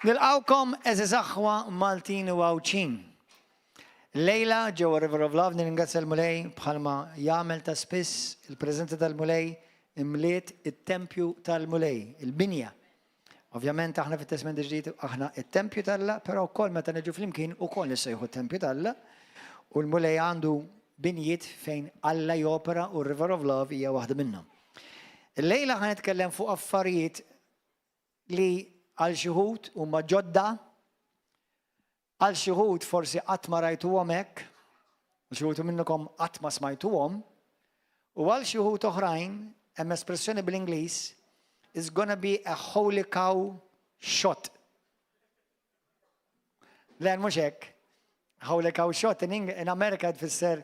Nilqgħukom għeżież aħwa Maltin u Għawdxin. Lejla ġewwa River of Love nirringrazzja l-Mulej bħalma jagħmel ta' spiss il-preżenza tal-Mulej imliet it-tempju tal-Mulej, il-binja. Ovvjament aħna fit-Testament Ġdid aħna it-tempju t'Alla, però wkoll meta niġu flimkien ukoll nissejħu t-tempju t'Alla u l-Mulej għandu binjiet fejn Alla jopera u River of Love hija waħda minnhom. Illejla ħa nitkellem fuq affarijiet li għal xi wħud huma ġodda, għal xi wħud forsi qatt ma rajtuhom hekk, u xi wħud minnkom qatt ma smajtuhom, u għal xi wħud oħrajn hemm espressjoni bl-Ingliż is gonna be a holy cow shot. Le, mhux hekk. Holy cow shot in America tfisser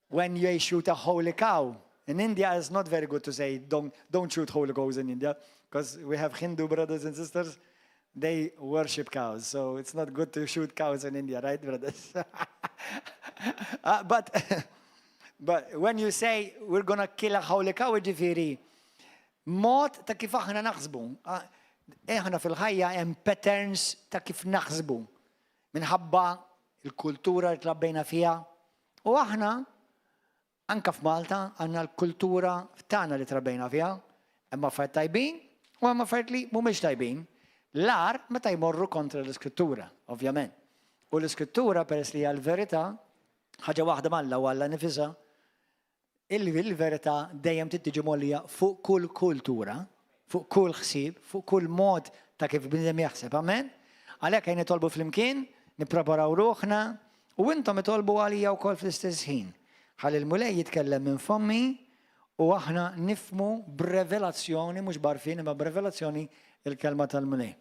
when you shoot a holy cow. In India, it's not very good to say don't shoot holy cows in India because we have Hindu brothers and sisters. They worship cows, so it's not good to shoot cows in India, right, brothers? But when you say we're gonna kill a holy cow, ġifieri, mod ta' kif aħna naħsbu. Aħna fil-ħajja hemm patterns ta' kif naħsbu. Minħabba il-kultura li trabbejna fiha. U aħna, anka f'Malta, għandna l-kultura tagħna li trabbejna fiha. Hemm affarijiet tajbin u hemm affarijiet li mhumiex tajbin. L-agħar meta jmorru kontra l-iskrittura, ovvjament. U l-iskrittura peress li hija l-verità, ħaġa waħda m'Alla u Alla nifisha, il-verità dejjem tiġi mgħollija fuq kull kultura, fuq kull ħsieb, fuq kull mod ta' kif bniedem jaħseb. Amen? Għalhekk ejja nitolbu flimkien, nippreparaw ruħna u intom itolbu għalija wkoll fl-istess ħin. Ħalli l-Mulej jitkellem minn fommi u aħna nifhmu b'revelazzjoni, mhux b'għarfien, imma b'revelazzjoni il-kelma tal-Mulej.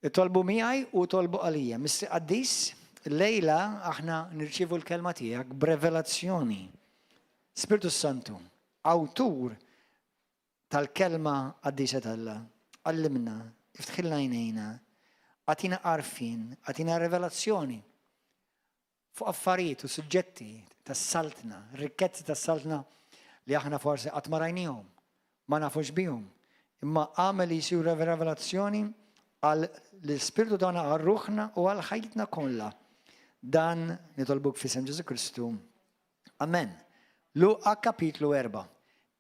Itolbu miegħi u tolbu għalija. Missier Qaddis, lejla aħna nirċievu l-kelma tiegħek b'revelazzjoni. Spirtu Santu, awtur tal-kelma qaddisa t'Alla, għallimna, iftħilna għajnejna, agħtina għarfien, agħtina revelazzjoni fuq affarijiet u suġġetti tas-saltna, rikkezzi tas-saltna li aħna forsi qatt ma rajnihom, ma nafux bihom. Imma għamel li jsiru revelazzjoni għal l-ispirtu tagħna għal ruħna u għal ħajtna kollha. Dan nitolbuk f'isem Ġesu Kristu. Amen. Luqa kapitlu 4.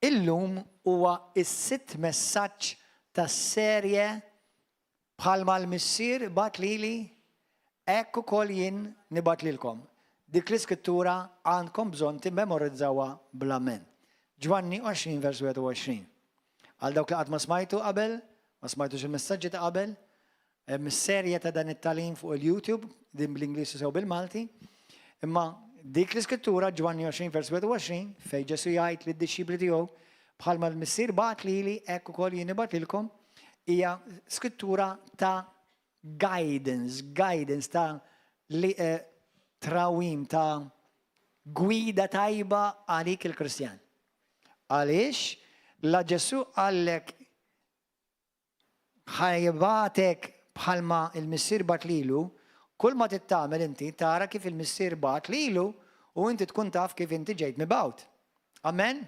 Illum huwa is-sitt messaġġ tas-serje bħalma l-missier bagħat lili, hekk ukoll jien nibgħat lilkom. Dik l-iskrittura għandkom bżonn timmemorizzawha bl-amen. Ġwanni 20 vers 21. Għal dawk li qatt ma smajtu qabel, ma smajtux il-messaġġi ta' qabel, hemm serje ta' dan it-tagħlim fuq il-YouTube, din bl-Ingliż sew bil-Malti. Imma dik l-iskrittura Ġwanni 20 vers 21 fejn Ġesu jgħid lid-dixxipli tiegħu bħalma l-missier bagħat lili hekk ukoll jien nibgħat lilkom hija skrittura ta' guidance, guidance ta' li trawim ta' gwida tajba għalik il-Kristjan. Għaliex la Ġesu qallek ħa jibgħatek bħalma il-missier bagħat lilu, kull ma trid tagħmel inti tara kif il-missier bagħat lilu u inti tkun taf kif inti ġejt mibgħut. Amen?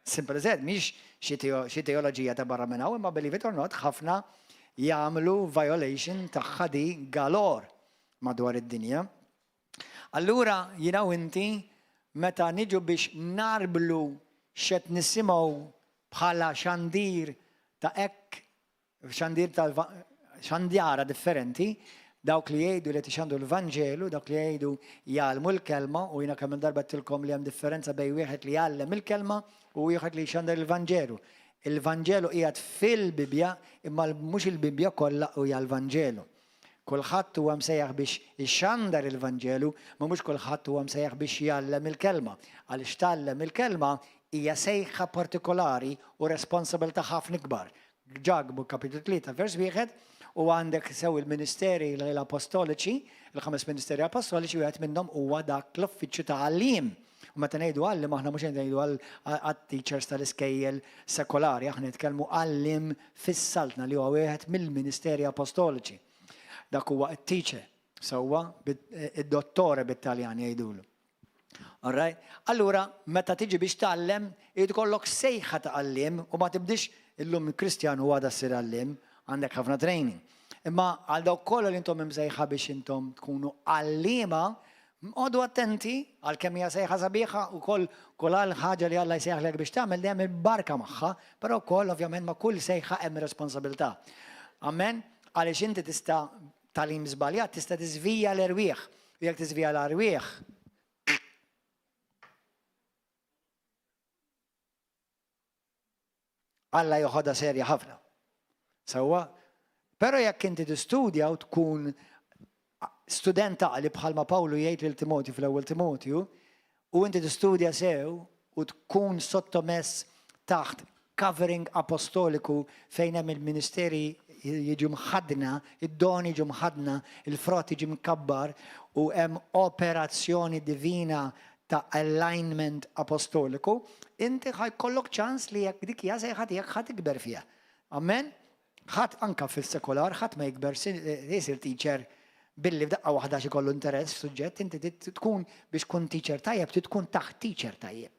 Simple as that, mhix xi teoloġija ta' barra minn hawn, imma believe it or not, ħafna jagħmlu violation tagħha di galore madwar id-dinja. Allura jiena u inti meta niġu biex narblu x'qed nisimgħu bħala xandir ta' hekk xandir ta' xandara differenti, dawk li jgħidu li tixandu l-Vanġelu, dawk li jgħidu jgħallmu l-kelma, u jiena kemm darba għedtilkom li hemm differenza bejn wieħed li jgħallem il-kelma u wieħed li jxandar il-Vanġelu. Il-Vanġelu qiegħed fil-Bibja, imma mhux il-Bibja kollha hija l-Vanġelu. Kulħadd huwa msejjaħ biex ixandar il-Vanġelu, ma mhux kulħadd huwa msejjaħ biex jgħallem il-kelma. Għaliex tgħallem il-kelma hija sejħa partikolari u responsabilità ħafna ikbar. Ġakbu kapitlu 3 vers 1 u għandek sew il-ministeri l-apostoliċi, il-ħames ministeri apostoliċi wieħed minnhom huwa dak l-uffiċċju ta' għalliem. U meta ngħidu għalliem aħna mhux ngħidu għat-teachers tal-iskejjel sekolari, aħna nitkellmu għalliem fis-saltna li huwa wieħed mill-ministeri apostoliċi. Dak huwa it-teacher, sewwa id-dottore bit-Taljan jgħidulu. All right? Allura, meta tiġi biex tgħallem, irid ikollok sejħa ta' għalliem u ma tibdix illum Kristjan u għada ssir għalliem, għandek ħafna training. Imma għal dawk kollha li intom imsejħa biex intom tkunu għalliema, Qogħdu attenti għalkemm hija sejħa sabiħa u koll kull għal ħaġa li Alla jsejjaħlek biex tagħmel dejjem il-barka magħha, però wkoll ovvjament ma' kull sejħa hemm responsabilità. Amen? Għaliex inti tista' tagħlim żbaljat tista' tiżvija l-erwieħ. U jekk tiżvija l-arwieħ, Alla joħodha serja ħafna. Sewwa? Però jekk inti tistudja u tkun student għaqli bħalma Pawlu jgħid lil Timotju fl-ewwel Timotju, u inti tistudja sew u tkun sottomess taħt covering apostoliku fejn hemm il-ministeri jiġu mħaddna, id-doni jiġu mħaddna, il-frott jiġi mkabbar u hemm operazzjoni divina ta' alignment apostoliku, inti ħa jkollok ċans li jekk dik hija sejħa tiegħek ħa tikber fiha. Amen? Ħadd anka fis-sekular ħadd ma jikber jsir teacher billi f'daqqa waħda xi kollu interess f'suġġett, inti tkun biex tkun teacher tajjeb, trid tkun taħt teacher tajjeb.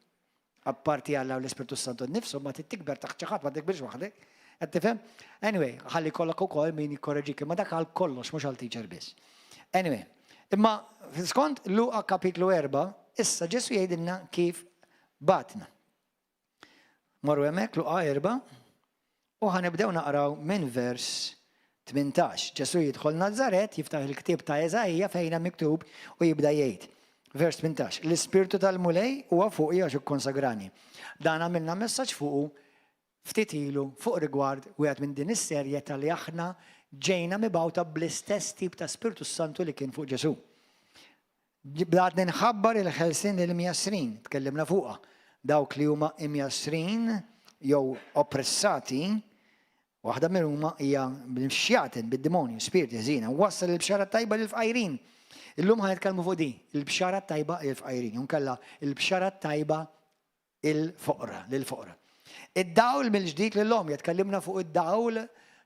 Apparti Alla u l-Ispirtu Santu nnifsu, ma trid tikber taħt xi ħadd, ma tikbirx waħdek. Qed tifhem? Anyway, ħalli jkollok ukoll min jikkoreġik, imma dak għal kollox mhux għal teacher biss. Anyway, imma skont Luqa kapitlu 4, issa Ġesu jgħidilna kif batna. Morru hemmhekk Luqa 4 u ħanibdew naqraw minn vers 18. Ġesu jidħol Nazaret, jiftaħ il-ktieb ta' Eżaija fejn hemm miktub u jibda jgħid. Vers 18. L-Ispirtu tal-Mulej huwa fuqi għax ikkonsagrani. Dan għamilna messaġġ fuqu ftit ilu fuq rigward wieħed minn din is-serje ta' li aħna ġejna mibgħuta bl-istess tip ta' Spirtu Santu li kien fuq Ġesù. Bdaqt nħabbar il-ħelsien lill-imjassrin, tkellimna fuqha. Dawk li huma imjassrin jew oppressati, waħda minn huma hija bil-xjaten, bid-demonju, spirti ħżiena. Wassal il-bxara tajba lill-fqajrin. Illum ħa nitkellmu fuq di, il-bxara tajba lill-fqajrin. Unkella il-bxara tajba il-foqra, lill-foqra. Id-dawl mill-ġdid lil-għomja, tkellimna fuq id-dawl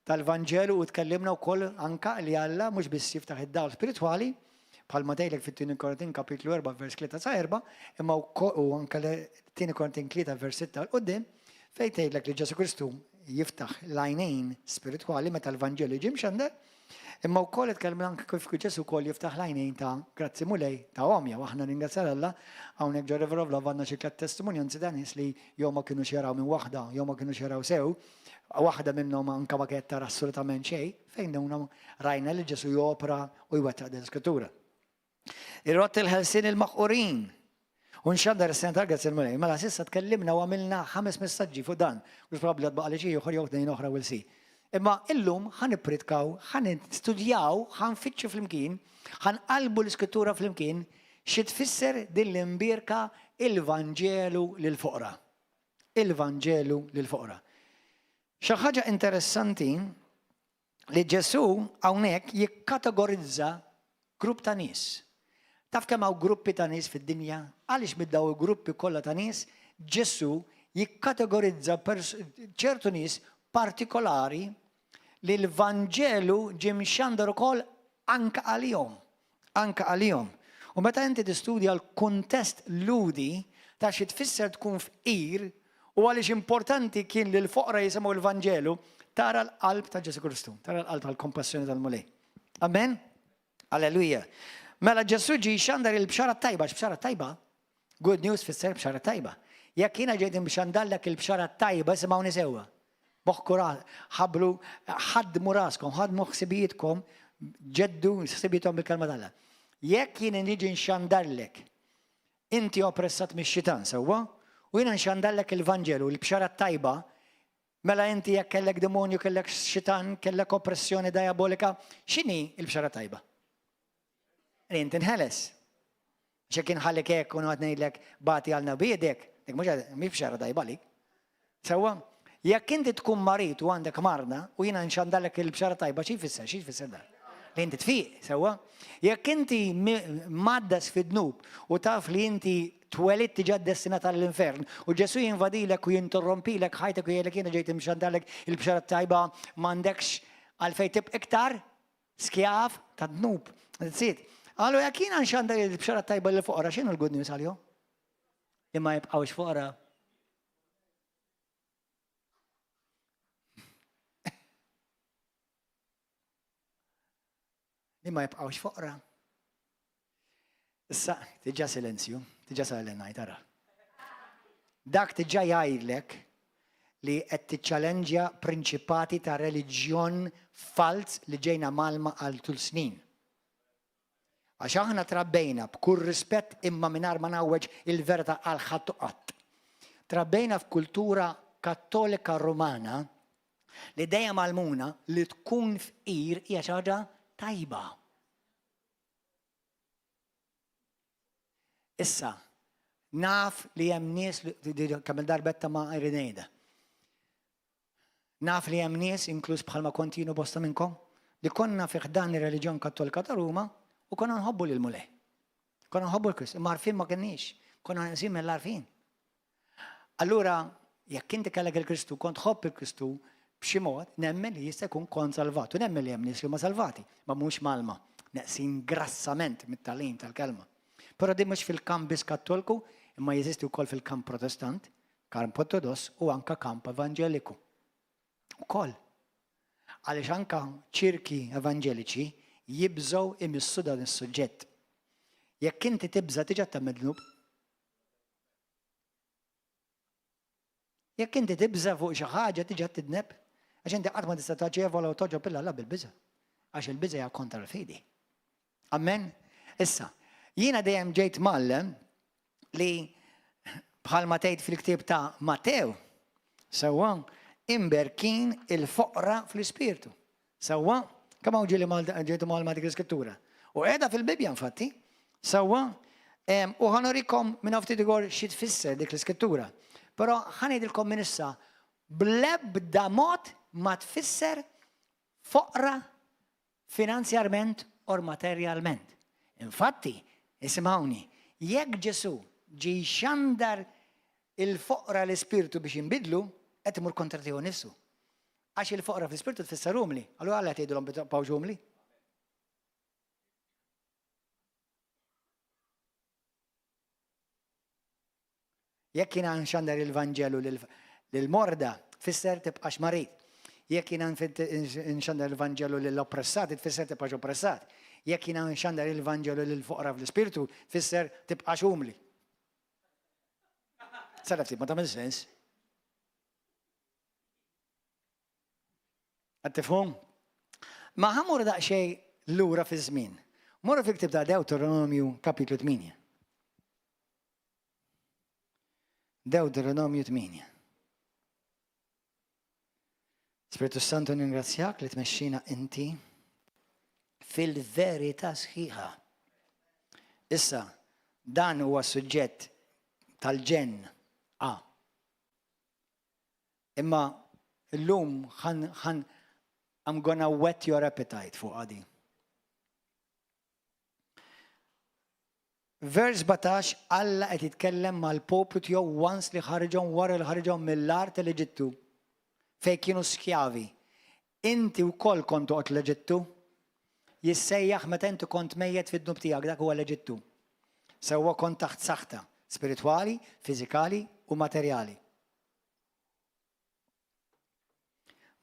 tal-Vanġelu u tkellimna wkoll anka li Alla mhux biss jiftaħ id-dawl spiritwali, bħalma tgħidlek fit-Tieni Korintin kapitlu 4 vers 3 sa 4, imma u anka tieni Korintin 3 vers 6 'l quddiem, fejn tgħidlek li Ġesù Kristu jiftaħ l-għajnejn spiritwali meta l-Vanġelu jiġi mxandar, Imma wkoll itkellimna anke kif Ġesù wkoll jiftaħ l-għajnejn ta' grazzi Mulej ta' għomja u aħna ringrazzjar Alla hawnhekk ġo River of Love għandna xi tliet testimonjanzi ta' nies li jew ma kinux jaraw minn waħda jew ma kinux jaraw sew, waħda minnhom anke ma kienet tara assolutament xejn, fejn dawn rajna li Ġesù jopra u jwettaq din l-iskrittura. Irrodd il-ħelsien il-maħqurin. U nxandar is-sena tal-grazzi l-Mulej. Mela s'issa tkellimna u għamilna ħames messaġġi fuq dan. Mhux probabbli għad baqa' li xi ieħor jew tnejn oħra we'll see. Imma illum ħa nippritkaw, ħa nistudjaw, ħa nfittxu flimkien, ħa nqallbu l-Iskrittura flimkien xi tfisser din l-imbierka il-Vanġelu lill-foqra. Il-Vanġelu lill-foqra. Xi ħaġa interessanti li Ġesù hawnhekk jikkategorizza grupp ta' nies. Taf kemm hawn gruppi ta' nies fid-dinja? Għaliex minn dawn il-gruppi kollha ta' nies Ġesù jikkategorizza ċertu nies partikolari li l-Vanġelu ġie mxandar ukoll anke għalihom. Anke għalihom. U meta inti tistudja l-kuntest Lhudi ta' xi tfisser tkun fqir u għaliex importanti kien li l-foqra jisimgħu l-Vanġelu, tara l-qalb ta' Ġesù Kristu, tara l-qalb tal-kompassjoni tal-Mulej. Amen? Alleluja. Mela Ġesù ġie jxandar il-bxara tajba, x'bxara tajba? Good news fisser bxara tajba. Jekk jiena ġejt nxandallek il-bxara tajba, simgħuni sewwa. Moħħku ħabbru, ħaddmu raskom, ħaddmu ħsibijietkom, ġeddu ħsibiethom bil-kelma t'Alla. Jekk jien niġi nxandarlek, inti oppressat mix-xitan, sewwa? U jiena nxandarlek il-Vanġelu, il-bxara tajba, mela inti jekk kellek demonju, kellek xitan, kellek oppressjoni diabolika, x'inhi il-bxara tajba? Li inti nħeles. X'jekk inħallik hekk u noqgħod ngħidlek bati għal nabiedek, dik mhux mhix bxara tajba għalik. Sewwa? Jekk inti tkun marid u għandek marda u jiena nxandalek il-bxara tajba xi jfisser, xi jfisser dan? Li inti tfiq, sewwa? Jekk inti mgħaddas fid-dnub u taf li inti twelidt diġà destinat għall-infern u Ġesù jinvadilek u jinterrompilek ħajtek u jgħidlek jiena ġejt imxandalek il-bxara tajba m'għandekx għalfejn tibqa' iktar Skjav ta' dnub. That's it. Għalu jekk jiena nxandar il-bxara tajba lil foqra, x'inhu l-good news għalihom? Li ma jibqgħux foqra. Li ma jibqgħux foqra. Issa, tiġa silenzju, tiġa silent night, ara. Dak tiġa jgħidlek li qed tiċċalenġja prinċipati ta' reliġjon falz li ġejna mgħallma għal tul snin. Għax aħna trabbejna b'kull rispett imma mingħajr ma ngħawweġ il-verità għal ħadd u qatt. Trabbejna f'kultura Kattolika Rumana li dejjem għallmuna li tkun fqir hija xi ħaġa tajba. Issa, naf li hemm nies li kemm il-darbetta ma' Irinejda. Naf li hemm nies, inkluż bħalma kont jien u bosta minnkom, li konna fi ħdan ir-reliġjon Kattolika ta' Ruma u konna nħobbu lill-Mulej. Konna nħobbu l-Kristu, imma għarfien ma kenniex, konna neqsin mill-għarfien. Allura, jekk inti kellek il-Kristu, kont tħobb il-Kristu, b'xi mod nemmen li jista' jkun kont salvat. U nemmen li hemm nies li huma salvati, ma mhux mgħallma, neqsin grassament mit-tagħlim tal-kelma. Però din mhux fil-kamp biss Kattolku, imma jeżisti wkoll fil-kamp Protestant, kamp Ortodoss u anka kamp Evanġeliku. Ukoll. Għaliex anka ċirki evanġeliċi jibżgħu imissu dan is-suġġett. Jekk inti tibża' diġà tagħmel dnub. Jekk inti tibża' fuq xi ħaġa diġà tidneb, għax inti qatt ma tista' taġevola u togħġob 'il Alla bil-biża'. Għax il-biża' hija kontra l-fidi. Amen? Issa, jiena dejjem ġejt mgħallem li bħalma tgħid fil-ktieb ta' Mattew, sewwa, imberkin il-foqra fl-ispirtu. Sewwa, kemm hawn ġieli ġejtu mgħallma dik l-iskrittura? U qiegħda fil-Bibbja infatti. Sewwa, u ħa nurikom minn hawn ftit ieħor xi tfisser dik l-iskrittura. Però ħa ngħidilkom minn issa bl-ebda mod ma tfisser foqra finanzjarment or materjalment. Infatti, isimgħuni, jekk Ġesù ġie jxandar il-foqra l-ispirtu biex jinbidlu, qed imur kontra tiegħu nnifsu. Għax il-foqra fl-ispirtu tfisser umli. Allura għala qed jgħidilhom tibqgħux umli? Jekk jiena nxandar il-Vanġelu lill-morda, tfisser tibqax marid. Jekk jiena nxandar il-Vanġelu lill-oppressati, tfisser tibqax oppressat. Jekk jiena nxandar il-Vanġelu lill-foqra fl-ispirtu, tfisser tibqax umli. Sara ftit ma tagħmel sens. Qed tifhmu? Ma ħa mmorru daqsxejn lura fiż-żmien. Morru fil-ktieb ta' Dewteronomju kapitlu 8. Dewteronomju 8. Spiritu Santu ningrazzjak li tmexxina inti fil-verità sħiħa. Issa, dan huwa suġġett tal-ġenn A. Imma llum ħan ħan I'm gonna whet your appetite fuqha din. Vers 17 Alla qed jitkellem mal-poplu tiegħu once li ħariġhom wara li ħariġhom mill-art tal-Eġittu fejn kienu skjavi. Inti wkoll kont toqgħod l-Eġittu. Jissejjaħ meta inti kont mejjet fid-dnub tiegħek dak huwa l-Eġittu. Sewwa kont taħt saħta spiritwali, fiżikali u materjali.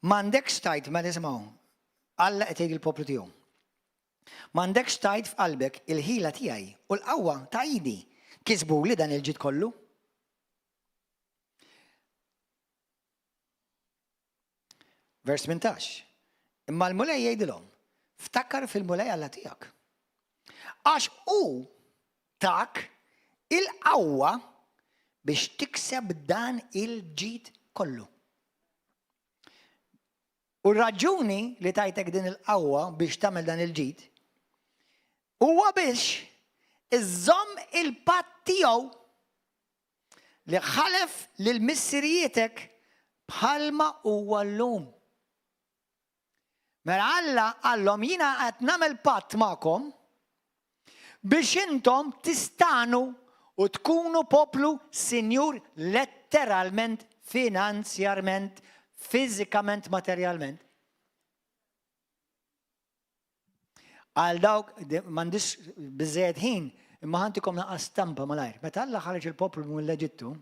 M'għandekx tgħid, mela isimgħu, Alla qed jgħid il-poplu tiegħu. M'għandekx tgħid f'qalbek il-ħila tiegħi u l-qawwa ta' idi kisbuli dan il-ġid kollu. Vers 18. Imma l-Mulej jgħidilhom, ftakar fil-Mulej Alla tiegħek. Għax hu tak il-qawwa biex tikseb dan il-ġid kollu. U r-raġuni li tajtek din il-qawwa biex tagħmel dan il-ġid huwa biex iżżomm il-patt tiegħu li ħalef lil missirijietek bħalma huwa llum. Mela Alla qallhom jiena qed nagħmel patt magħkom biex intom tistagħnu u tkunu poplu sinjur letteralment, finanzjarment, fiżikament, materjalment. Għal dawk, m'għandix biżejjed ħin, imma ħantikom naqas stampa malajr. Meta Alla ħareġ il-poplu mill-Eġittu,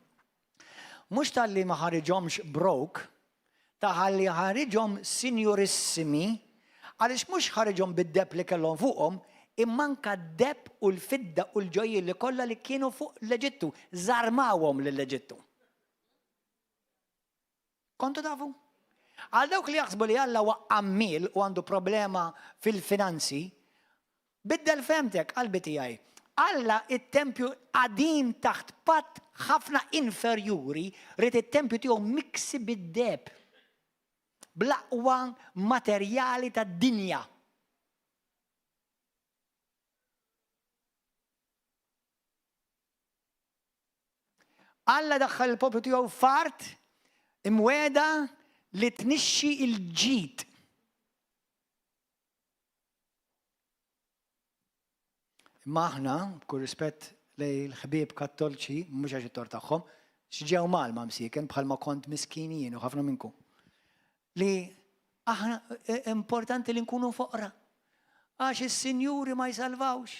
mhux talli ma ħariġhomx broke, ta' ħalli ħariġhom sinjurissimi. Għaliex mhux ħariġhom bid-deheb li kellhom fuqhom, imma anka d-deheb u l-fidda u l-ġojjieli kollha li kienu fuq l-Eġittu, żarmawhom lill-Eġittu. Kontu tafu? Għal dawk li jaħsbu li Alla huwa qammiel u għandu problema fil-finanzi, biddel fehmtek, qalbi tiegħi. Alla it-tempju qadim taħt patt ħafna inferjuri ried it-tempju tiegħu miksi bid-deheb. Bl-aqwa materjali tad-dinja. Alla daħħal il-poplu tiegħu f'art imwiegħda li tnixxi l-ġid. Imma aħna, b'kull rispett lejn il-ħbieb kattolċi, mhux għax it-tort tagħhom, x'ġew mgħallma msieken bħalma kont miskin jien u ħafna minnkom. Li aħna importanti li nkunu foqra. Għax is-sinjuri ma jsalvawx.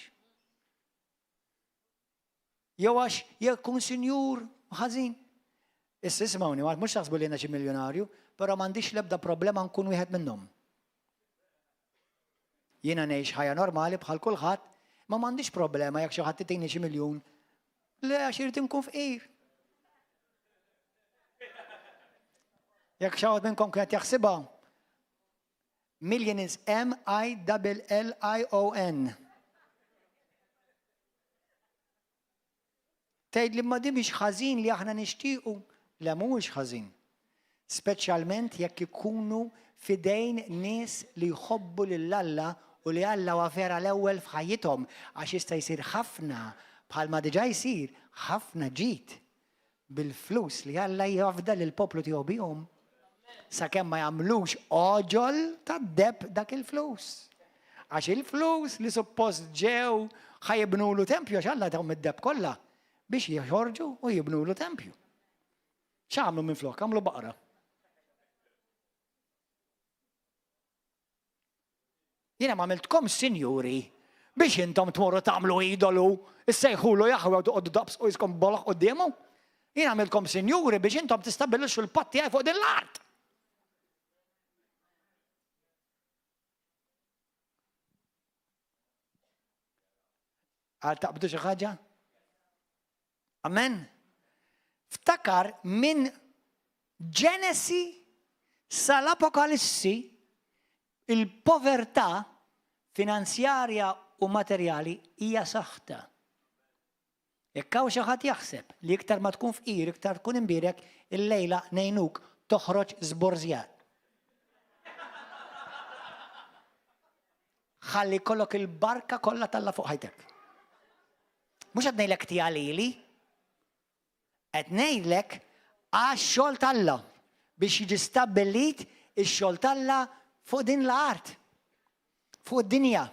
Jew għax jekk kun sinjur ħażin. Issa isimgħuni, mhux taħsbu li jiena xi miljonarju, però m'għandix l-ebda problema nkun wieħed minnhom. Jiena ngħix ħajja normali bħal kulħadd, ma m'għandix problema jekk xi ħadd itini xi miljun. Le għax irid inkun fqir. Jekk xi ħadd minnkom kienet jaħsibha, Million is M-I-L-L-I-O-N. Tgħid li ma di mhix ħażin li aħna nixtiequ. Le mhuwiex ħażin. Speċjalment jekk ikunu f'idejn nies li jħobbu lil Alla u li Alla huwa vera l-ewwel f'ħajjithom għax jista' jsir ħafna bħalma diġà jsir ħafna ġid bil-flus li Alla jafda lill-poplu tiegħu bihom, sakemm ma jagħmlux għoġol tad-deheb dak il-flus. Għax il-flus li suppost ġew ħa jibnulu tempju għax Alla tahom id-deheb kollha biex joħorġu u jibnulu tempju. X'għamlu minflok? Għamlu baqra. Jiena m'għamiltkomx sinjuri biex intom tmorru tagħmlu idolu, issejħulu Jaħwe u toqgħodu daqs u jiskom boloh quddiemu. Jiena għamiltkom sinjuri biex intom tistabbilixxu l-patt tiegħi fuq din l-art. Għal taqbdu xi ħaġa? Amen. Ftakar minn Ġenesi sal-Apokalissi il-povertà finanzjarja u materjali hija saħta. Jekk hawn xi ħadd jaħseb li iktar ma tkun fqir iktar tkun imbierek, illejla ngħinuk toħroġ żborżjat. Ħalli jkollok il-barka kollha t'Alla fuq ħajtek. Mhux qed ngħidlek tiha lili, qed ngħidlek għax-xogħol t'Alla biex jiġi stabbilit ix-xogħol t'Alla fuq din l-art, fuq id-dinja.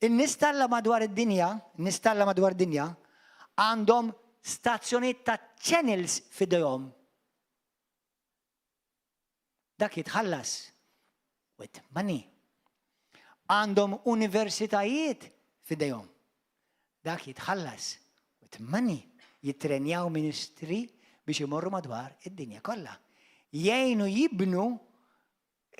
In-nies t'Alla madwar id-dinja, nies t'Alla madwar id-dinja, għandhom stazzjonijiet ta' channels f'idejhom. Dak jitħallas with money. Għandhom universitajiet f'idejhom. Dak jitħallas with money. Jittrenjaw ministri biex imorru madwar id-dinja kollha. Jgħinu jibnu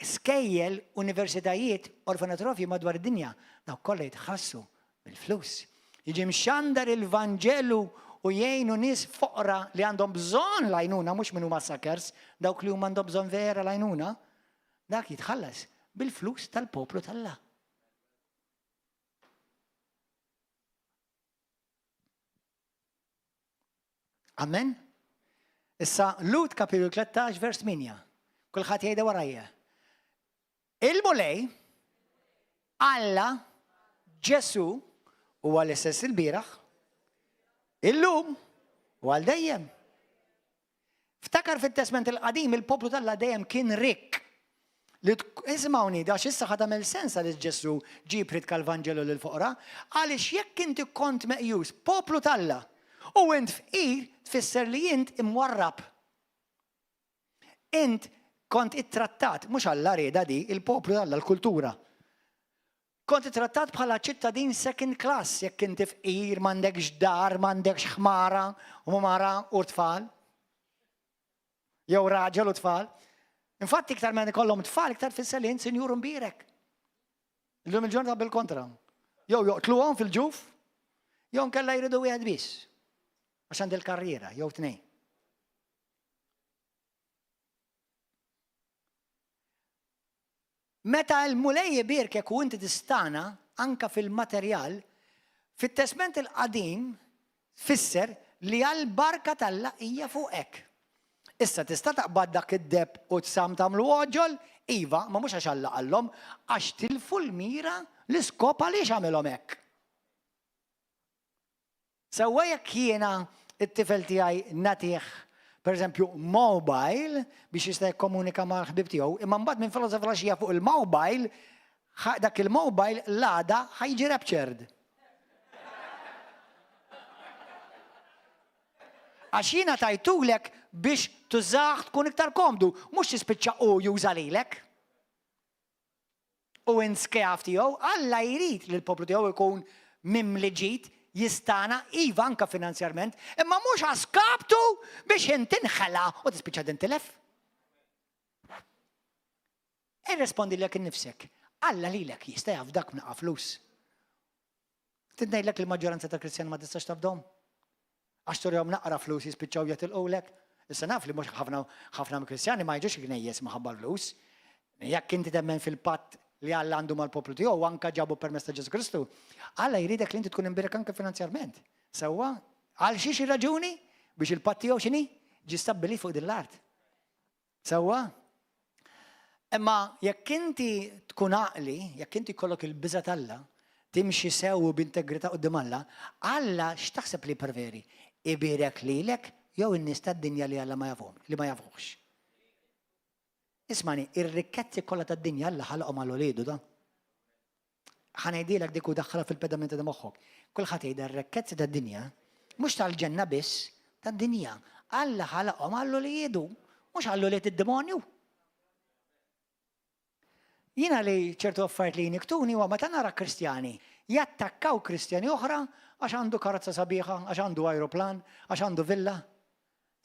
skejjel, universitajiet, orfanatrofji madwar id-dinja. Dawk kollha jitħallsu bil-flus. Jiġi mxandar il-Vanġelu u jgħinu nies foqra li għandhom bżonn l-għajnuna, mhux min huma suckers, dawk li huma għandhom bżonn vera l-għajnuna, dak jitħallas bil-flus tal-poplu t'Alla. Amen? Issa, Lut kapitlu 13, vers 8. Kulħadd jgħidha warajja. Il-Mulej, Alla, Ġesù, huwa l-istess ilbieraħ, illum u għal dejjem. Ftakar fit-Testment il-Qadim il-poplu t'Alla dejjem kien rikk. Li isimgħuni, għax issa ħa tagħmel sens għaliex Ġesù ġie jippriedka l-Vanġelu lill-foqra, għaliex jekk inti kont meqjus poplu t'Alla u int fqir tfisser li int imwarrab. Int kont ittrattat, mhux Alla riedha di, il-poplu t'Alla, l-kultura. Kont ittrattat bħala ċittadin second class jekk inti fqir, m'għandekx dar, m'għandekx ħmara u mara u tfal. Jew raġel u tfal. Infatti iktar ma ikollhom tfal, iktar tfisser li int sinjur mbierek. Illum il-ġurnata bil-kontra. Jew joqtluhom fil-ġuf, jew nkella jridu wieħed biss. Għax għandi l-karriera, jew tnejn. Meta l-Mulej ibierkek u inti tistagħna anke fil-materjal, fit-Testment il-Qadim tfisser li għall-barka t'Alla hija fuqek. Issa tista' taqbad dak id-deheb u t-sam tagħmlu għoġol? Iva, ma mhux għax Alla qallhom, għax tilfu l-mira, l-iskop għaliex għamilhom hekk. Sewwa jekk jiena t-tifel tiegħi nagħtih, pereżempju, mobile biex jista' jikkomunika mal-ħbieb tiegħu, imma mbagħad minn filgħodu sa filgħaxija fuq il-mobile, dak il-mobile l-għada ħa jiġi raptured. Għax jiena tajtulek biex tużah tkun iktar komdu, mhux tispiċċa hu juża lilek. U int skjav tiegħu, Alla jrid li l-poplu tiegħu jkun mimli ġid, jistagħna, iva anke finanzjarment, imma mhux a skaptu biex int tinħela u tispiċċa tintilef. Irrespondi lilek innifsek, Alla lilek jista' jafdak b'naqa' flus. Trid ngħidlek li l-maġġoranza tal-Kristjani ma tistax tafdhom? Għax turihom naqra flus jispiċċaw jatilqulek. Issa naf li mhux ħafna ħafna mill-Kristjani ma jiġux il-knejjes minħabba l-flus. Jekk inti temmen fil-patt li Alla għandu mal-poplu tiegħu u anke ġabu permezz ta' Ġesù Kristu, Alla jridek li inti tkun imbierek anke finanzjarment. Sewwa? Għal xiex ir-raġuni? Biex il-patt tiegħu x'inhi? Ġie stabbilit fuq din l-art. Sewwa? Imma jekk inti tkun għaqli, jekk inti jkollok il-biża' t'Alla, timxi sew u b'integrità quddiem Alla, Alla x'taħseb li jippreferi? Ibierek lilek jew in-nies tad-dinja li Alla ma jafhom, li ma jafuhx? Ismani, ir-rikkezzi kollha tad-dinja Alla ħalaqhom għal uliedu da. Ħa ngħidilek dik u daħħalha fil-pedamenti ta' moħħok. Kulħadd jgħidha r-rikkezzi tad-dinja, mhux tal-ġenna biss, tad-dinja. Alla ħalaqhom għal uliedu, mhux għal ulied id-demonju. Jiena li ċertu affarijiet li jniktuni huwa meta nara Kristjani jattakkaw Kristjani oħra għax għandu karozza sabiħa, għax għandu ajruplan, għax għandu villa.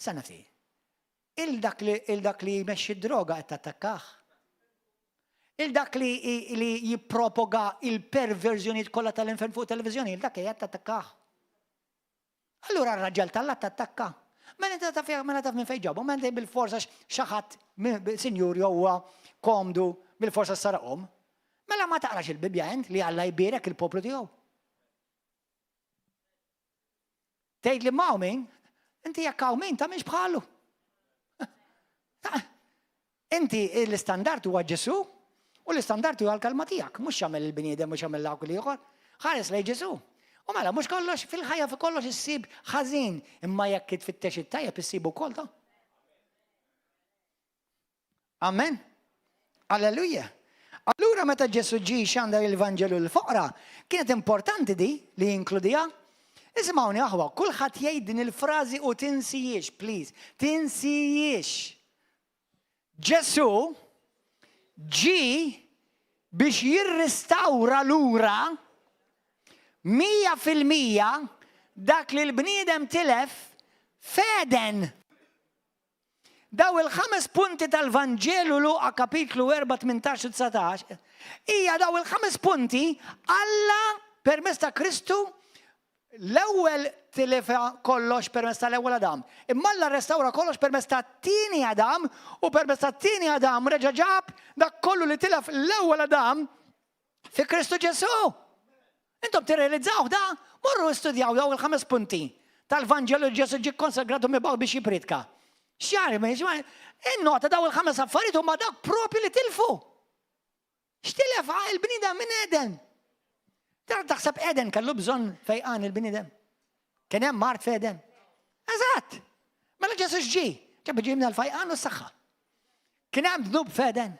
Stenna ftit. Il dak li il dak li jmexxi d-droga qed tattakkah. Il dak li li jippropoga il-perverżjonijiet kollha tal-infern fuq televiżjoni, il dak qiegħed tattakkah. Allura r-raġel t'Alla tattakka. Mela inti taf mela taf minn fejn ġabhom, mela inti bil-forsa xi ħadd sinjur jew huwa komdu bil-forsa saraqhom. Mela ma taqrax il-Bibbja int li Alla jbierek il-poplu tiegħu. Tgħid li ma' min? Inti jekk hawn min tagħmilx bħalu. Inti l-istandard huwa Ġesù u l-istandard huwa l-kalma tiegħek, mhux x'għamel il-bniedem mhux x'għamel dak l-ieħor. Ħares lejn Ġesù. U mela mhux kollox fil-ħajja fi kollox issib ħażin, imma jekk tfittex it-tajjeb issibu wkoll ta'. Amen. Alleluja. Allura meta Ġesù ġie jxandar il-Vanġelu lill-foqra, kienet importanti di li jinkludiha. Isimgħuni aħwa, kulħadd jgħid din il-frażi u tinsihiex, please, tinsihiex. Ġesù ġie biex jirristawra lura 100% dak li l-bniedem tilef f'Għeden. Daw il-ħames punti tal-Vanġelu Luqa kapitlu 4, 18 u 19 hija daw il-ħames punti Alla permezz ta' Kristu l-ewwel tilifha kollox permezz tal-ewwel Adam. Imma Alla rrestawra kollox permezz tat-tieni Adam u permezz tat-tieni Adam reġa' ġab dak kollu li tilef l-ewwel Adam fi Kristu Ġesù. Intom tirrealizzaw da? Morru studjaw daw il-ħames punti tal-Vanġelu li Ġesù ġie konsagrat u mibgħut biex jippriedka. X'jari, innota daw il-ħames affarijiet huma dawk propju li tilfu. X'tilef il-bniedem minn Eden? Tara taħseb Eden kellu bżonn fejqan il-bniedem. Kien hemm mard f'Eden. Eżatt! Mela Ġesù x'ġie? Ġab ġibna l-fejqan u s-saħħa. Kien hemm dnub f'Eden?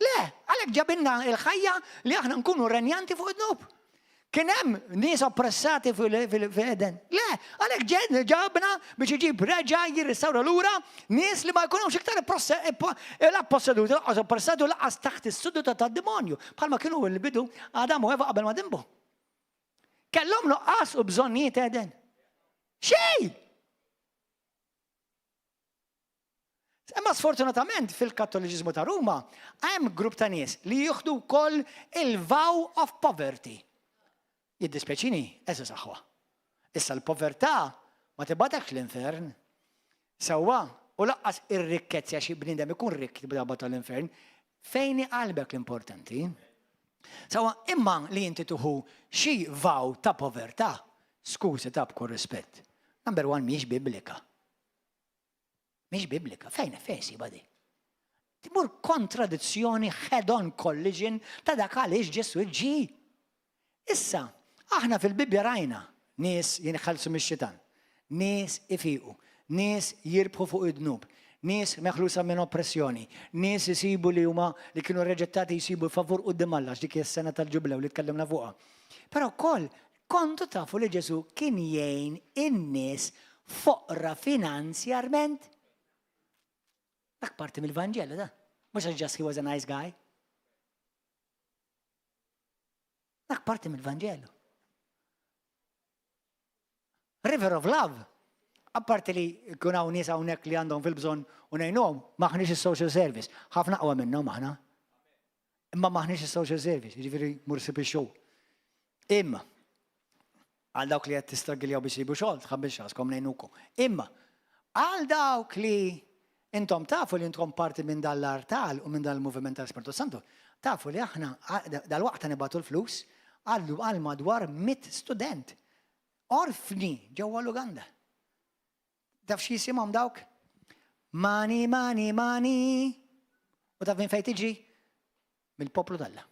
Le, għalhekk ġabilna l-ħajja li aħna nkunu renjanti fuq id-dnub. Kien hemm nies oppressati f'Eden? Le, għalhekk ġabna biex iġib reġa' jirrestawra lura nies li ma jkunux iktar la posseduti, lanqas oppressati u lanqas taħt is-suduta tad-demonju, bħalma kienu l-bidu Adam u Eva qabel ma dinbu. Kellhom nuqqas u bżonnijiet Eden? Xejn! Imma sfortunatament fil-Kattoliċiżmu ta' Ruma hemm grupp ta' nies li jieħdu wkoll il-vow of poverty. Jiddispjaċini, għeżież aħwa. Issa l-povertà ma tibgħatekx l-infern. Sewwa, u laqqas ir-rikkezzi għax bniedem ikun rikk tibgħatu l-infern. Fejn hi qalbek l-importanti. Sewwa, imma li inti tuħu xi vow ta' povertà, skużi ta' b'kull rispett. Number one mhijiex biblika. Mhix biblika, fejn fejn siba di? Timur kontradizzjoni head-on collision ta' dak għaliex Ġesù ġie. Issa, aħna fil-Bibbja rajna nies jinħelsu mix-xitan, nies ifiqu, nies jirbħu fuq id-dnub, nies meħlusa minn oppressjoni, nies isibu li huma li kienu reġettati jsibu favur quddiem Alla dik is-sena tal-ġublew li tkellimna fuqha. Però wkoll Kontu tafu li Ġesù kien jgħin in-nies foqra finanzjarment? Dak parti mill-Vanġelu da. Mhux għax just he was a nice guy. Dak parti mill-Vanġelu. River of Love, apparti li kun hawn nies hawnhekk li għandhom fil-bżonn u ngħinuhom, maħniex is-social service. Ħafna aqwa minnhom aħna. Imma maħniex is-social service, jiġifieri mur sib ix-xogħol. Imma għal dawk li qed tistragiljaw biex jsibu xogħol, tħabbilx raskom ngħinukom. Imma għal dawk li intom tafu li intom parti minn dal-artal u minn dal-moviment tal-Spirtu Santu, tafu li aħna dal-waqt nibatu l-flus għal madwar mit student orfni ġewwa l-Uganda. Taf x'jisimhom dawk? Mani, mani, mani. U taf minn fejn tiġi? Mill-poplu t'Alla.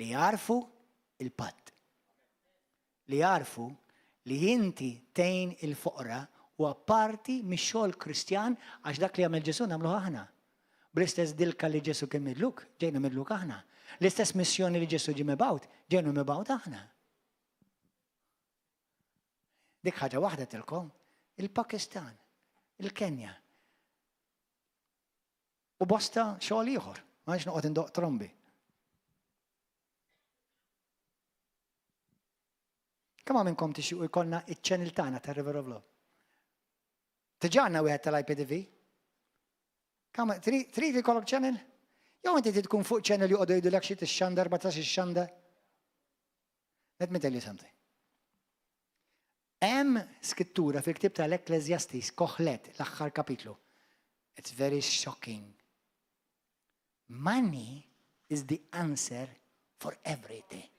Li jarfu il-patt. Li jarfu li inti tgħin il-foqra huwa parti mix-xogħol Kristjan għax dak li għamel Ġesù nagħmluh aħna. Bl-istess dilka li Ġesù kien midluk, ġejna midluk aħna. L-istess missjoni li Ġesù ġie mibgħut, ġejna mibgħut aħna. Dik ħaġa waħda tilkom, il-Pakistan, il-Kenja. U bosta xogħol ieħor, ma nix noqgħod indoq trombi. Kemm minnkom tixtiequ jkollna iċ-channel tagħna ta' River of Love? Diġà għandna wieħed tal-IPTV. Trid li jkollok channel? Jew inti trid tkun fuq channel joqogħdu jgħidulek xi tixxandar ma tax ixxandar? Let me tell you something. Hemm skrittura fil-ktieb tal-Ecclesiastes, Koħlet, l-aħħar kapitlu. It's very shocking. Money is the answer for everything.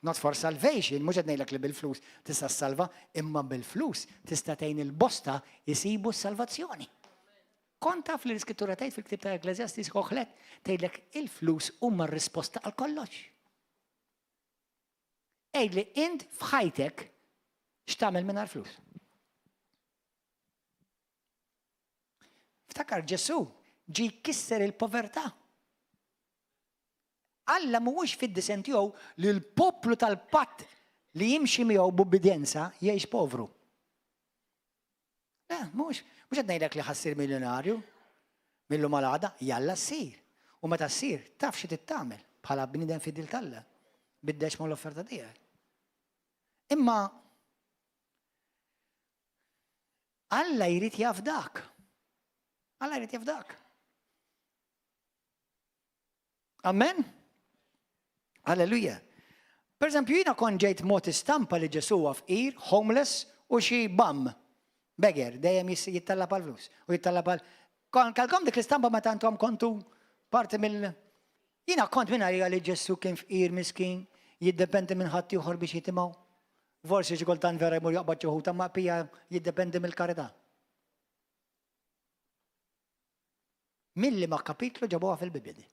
Not for salvation, mhux qed ngħidlek li bil-flus tista' ssalva, imma bil-flus tista' tgħin il-bosta jisibu s-salvazzjoni. Kont taf li l-Iskrittura tgħid fil-ktieb ta' Ecclesiastes Koħlet tgħidlek il-flus huma r-risposta għal kollox. Għidli int f'ħajtek x'tagħmel mingħajr flus. Ftakar Ġesù ġi jkisser il-povertà. Alla mhuwiex fid-disinn tiegħu li l-poplu tal-patt li jimxi miegħu b'ubbidjenza jgħix povru. Le, mhux, mhux qed ngħidlek li ħassir miljonarju mill-lum għal għada, jalla ssir. U meta ssir, taf xi trid tagħmel bħala bniedem fidil t'Alla bid-deċma l-offerta tiegħek. Imma Alla jrid jafdak. Alla jrid jafdak. Amen? Alleluja. Per eżempju, jiena kont ġejt mod istampa li Ġesu huwa fqir, homeless u xi bum, beggar, dejjem jittallab għal flus u jittallab għal. Kalkom dik l-istampa meta intom kontu parti mill. Jiena kont minn għalija li Ġesu kien fqir miskin, jiddependi minn ħadd ieħor biex jitimgħu. Forsi xi kultant vera jmur jaqbad xi ħuta ma pija jiddependi mill-karità. Milli ma kapitlu ġabuha fil-Bibbja di.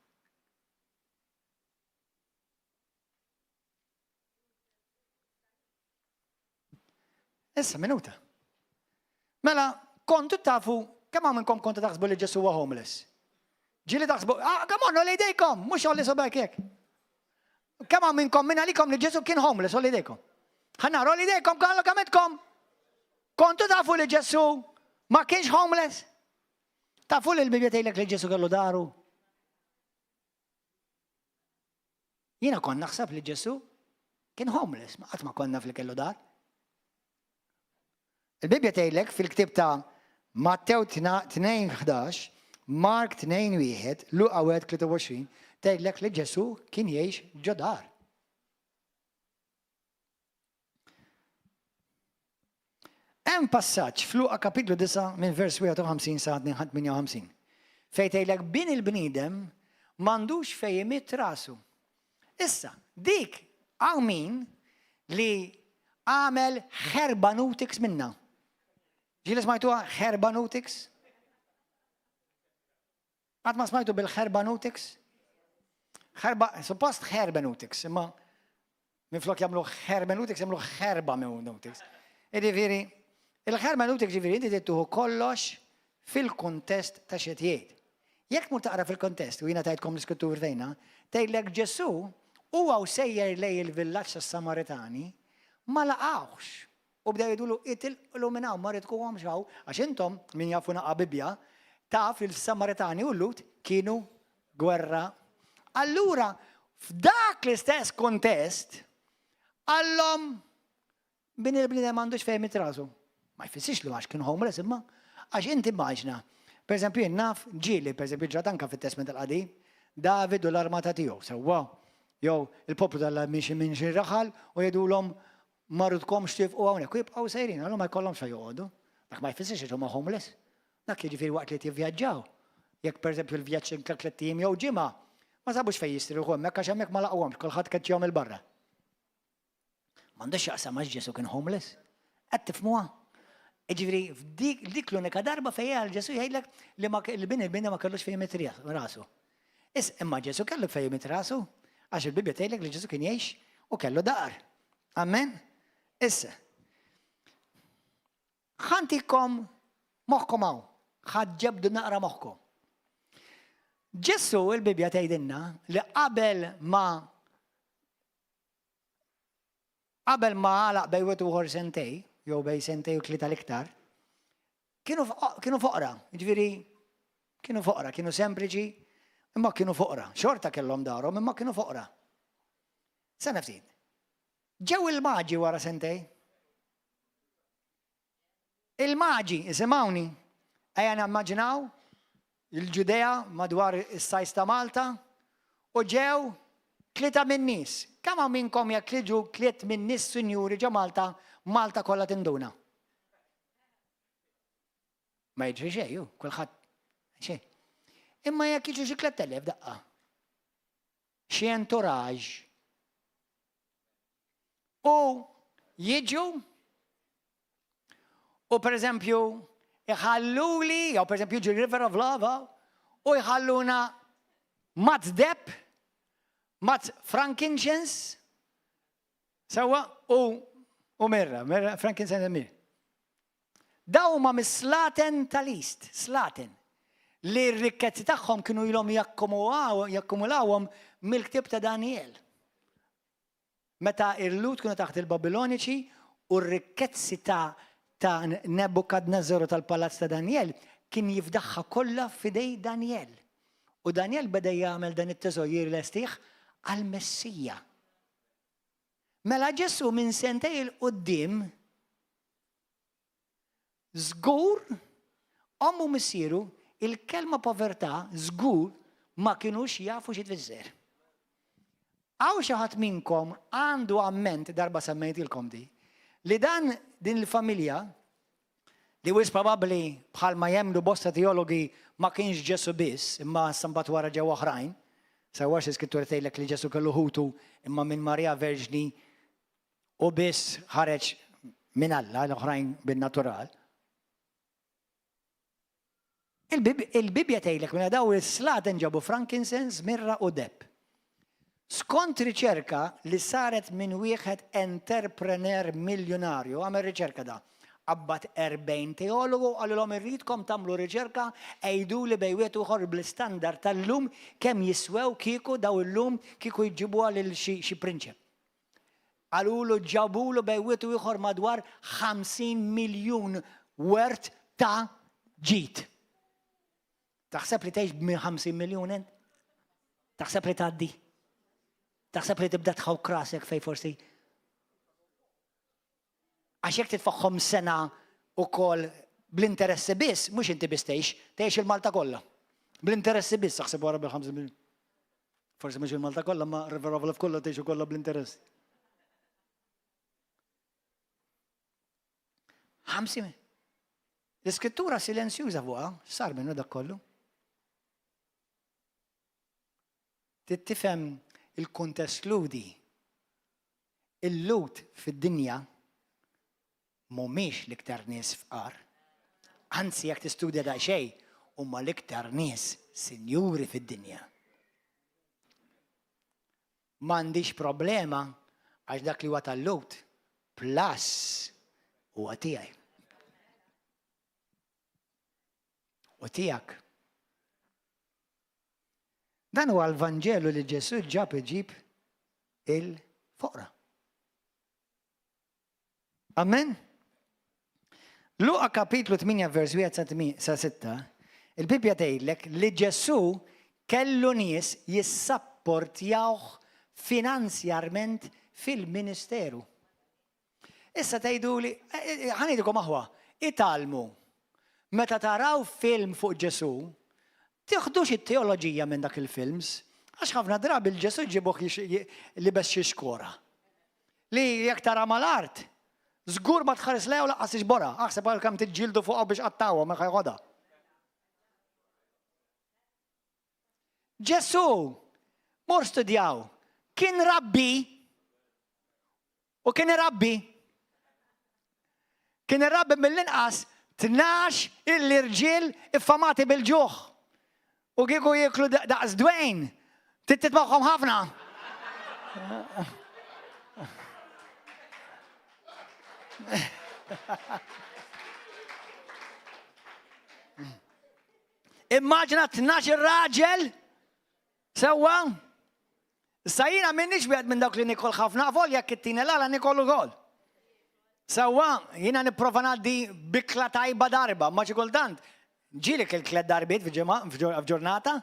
Issa, minuta. Mela, kontu tafu, kemm hawn minnkom kontu taħsbu li Ġesu huwa homeless? Ġieli taħsbu, ah, come on, għolli jdejkom, mhux għolli sobek jek. Kemm hawn minnkom minn għalikom li Ġesu kien homeless, għolli jdejkom. Ħanna, għolli jdejkom, kallu kemm Kontu tafu li Ġesu ma kienx homeless? Tafu li l-Bibbja tgħidlek li Ġesu kellu daru? Jiena kont naħseb li Ġesu kien homeless, ma qatt ma konna fil kellu dar. Il-Bibbja tgħidlek fil-ktieb ta' Mattew 2:11, Mark 2:1, Luqa 1:23 tgħidlek li Ġesù kien jgħix ġo dar. Hemm passaġġ f'Luqa kapitlu 9 minn vers 51 sa 58 fejn tgħidlek bin il-bniedem m'għandux fejn imidd rasu. Issa, dik hawn min li għamel herbaneutics minna. Ġieli smajtuha herbaneutics? Qatt ma smajtu bil-herbaneutics? Herba, suppost hermeneutics, imma minflok jagħmlu hermeneutics jagħmlu herbaneutics. Jiġifieri, il-hermeneutics ġifieri inti tittuħu kollox fil-kuntest ta' xi jgħid. Jekk mur taqra fil-kontest, u jiena tajtkom l-iskrittur fejna, tgħidlek Ġesù huwa u sejjer lej il-villaġġ tas-Samaritani ma laqgħux. U bdew jgħidulu, Itilqlu minn hawn, ma rridkuhomx hawn, għax intom, min jafu naqa' Bibbja, taf li l-Samaritani u l-Lhud kienu gwerra. Allura, f'dak l-istess kuntest, qallhom bin il-bniedem m'għandux fejn imidd rasu. Ma jfissirx li għax kien homeless imma għax inti immaġna. Per eżempju, jien naf ġieli, per eżempju, ġrat anka fit-Testment il-Qadim, David u l-armata tiegħu, sewwa, jew il-poplu tal miexi minn xi raħal u jgħidulhom Ma rridkomx tifqu hawnhekk u jibqgħu sejrin, allura ma jkollhomx fejn joqogħdu. Dak ma jfissirx li huma homeless. Dak jiġifieri waqt li qed jivvjaġġaw. Jekk pereżempju l-vjaġġ kien ta' tlett ijiem jew ġimgħa, ma sabux fejn jistrieħu hemmhekk għax hemmhekk ma laqgħuhomx, kulħadd keċċihom 'il barra. M'għandux x'jaqsam għax Ġesù kien homeless. Qed tifhmuha? Jiġifieri f'dik dik l-unika darba fejn għal Ġesù jgħidlek li ma li bin il-bniedem ma kellux fejn imidd rasu. Is imma Ġesù kellu fejn imidd rasu għax il-Bibbja tgħidlek li Ġesù kien jgħix u kellu dar. Amen? Issa, ħantikom moħħkom hawn, ħaġġebdu naqra moħħkom. Ġesù il-Bibbja tgħidilna li qabel ma qabel ma għalaq bej wieħed uħor sentej, jew bej sentej u tlieta l-iktar, kienu kienu foqra, ġifieri kienu foqra, kienu sempliċi, imma kienu foqra. Xorta kellhom darhom, imma kienu foqra. Sena ftit. Ġew il-maġi wara sentej. Il-maġi, isimgħuni, ejja nammaġinaw il-Ġudea madwar is-sajs ta' Malta u ġew tlieta min-nies. Kemm hawn minnkom jekk jiġu tliet min-nies sinjuri ġo Malta, Malta kollha tinduna? Ma jiġri xejn, hu, kulħadd xejn. Imma jekk jiġu xi 3000 daqqa. Xi entourage. U jiġu u per eżempju iħalluli, jew per eżempju jiġu River of Love u jħalluna mazz deb, mazz frankincense, sewa u u mirra, mirra, frankincense and mirra. Dawn huma mis-slaten tal-East, slaten, li r-rikkezzi tagħhom kienu ilhom jakkumulawhom mill-ktieb ta' Danjel. Meta l-Lhud kienu taħt il-Babiloniċi u r-rikkezzi ta' ta' Nebukadneżżar u tal-palazz ta' Danjel kien jifdaħha kollha f'idej Danjel. U Danjel beda jagħmel dan it-teżor jirlestih għall-Messija. Mela Ġesù minn sentej 'il quddiem żgur ommu u missieru il-kelma povertà żgur ma kinux jafu xi tfisser. Hawn xi ħadd minnkom għandu amment, darba semmejtilkom di, li dan din il-familja li wisq probabbli bħalma jemmnu bosta teologi ma kienx Ġesù biss, imma issa mbagħad wara ġew oħrajn, sewwa għax l-Iskrittura tgħidlek li Ġesù kellu ħutu imma minn Marija Verġni hu biss ħareġ minn Alla, l-oħrajn bin-natural. Il-Bibbja tgħidlek mela daw is-slaten ġabu frankincense, mirra u deheb. Skont riċerka li saret minn wieħed entrepreneur miljunarju, għamel riċerka da, qabbad 40 teologu u qalilhom irridkom tagħmlu riċerka għiduli bejn wieħed u ieħor bl-istandard tal-lum kemm jiswew kieku daw illum kieku jġibuha lil xi prinċep. Qalulu ġabulu bejn wieħed u ieħor madwar 50 miljun worth ta' ġid. Taħseb li tgħix b' 50 miljun int? Taħseb li tgħaddi? Taħseb li tibda tħawk rasek fej forsi? Għax jekk titfaħħom sena ukoll Bl-interessi biss, mhux inti biss tgħix, tgħix il-Malta kollha. Bl-interessi biss, aħseb wara bil-5 miljun. Forsi mhux il-Malta kollha, ma River of Life kollha tgħixu kollha bl-interess. 50. L-iskrittura silenzjuża fuqha, sar minnu dak kollu. Trid tifhem il-kuntest Lhudi. Il-Lhud fid-dinja mhumiex l-iktar nies fqar. Anzi jekk tistudja daqsxejn, huma l-iktar nies sinjuri fid-dinja. M'għandix problema għax dak li huwa tal-Lhud plus huwa tiegħi. U tiegħek. Dan huwa l-Vanġelu li Ġesù ġab iġib il-foqra. Amen? Luqa kapitlu 8 vers 1 sa 6, il-Bibbja tgħidlek li Ġesù kellu nies jissapportjawh finanzjarment fil-ministeru. Issa tgħiduli, ħa ngħidilkom aħwa, itgħallmu. Meta taraw film fuq Ġesù, tiħdux it-teoloġija minn dak il-films, għax ħafna drabi l-Ġesù ġibuh libes xi xkora. Li jekk tara mal-art, żgur ma tħares lejha u laqqas iġborha. Aħseb għal kemm tiġġieldu fuqha biex qattawha ma jħodha. Ġesù, mur studjaw, kien rabbi U kien irabbi. Kien irabbi mill-inqas 12 il-irġiel iffamati bil-ġuħ. U kieku jieklu daqs dwejn, titmagħhom ħafna. Immaġina 12 raġel Sewwa? Issa jiena m'iniex wieħed minn dawk li nikol ħafna avolja jekk ittini l-għala nikol ukoll. Sewwa, jiena nipprova ngħaddi bikla tajba darba, ma xi kultant ġieli kilt tliet darbiet f'ġurnata.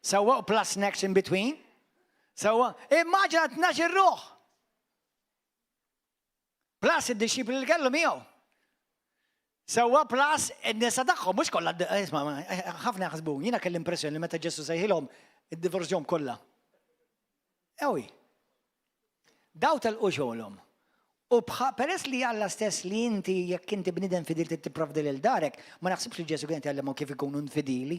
Sewwa, u plus snacks in between. Sewwa, immaġina 12 ruħ. Plus id-dixxipli li kellu miegħu. Sewwa plus in-nisa tagħhom, mhux kollha, isma' ħafna jaħsbu, jiena kelli impressjoni li meta Ġesù sejħilhom iddivorzjahom kollha. Ewi. Daw telqu xogħolhom. U peress li Alla stess li inti jekk inti bniedem fidil trid tipprovdi lil darek, ma naħsibx li Ġesù kien qed jgħallimhom kif ikunu infidili.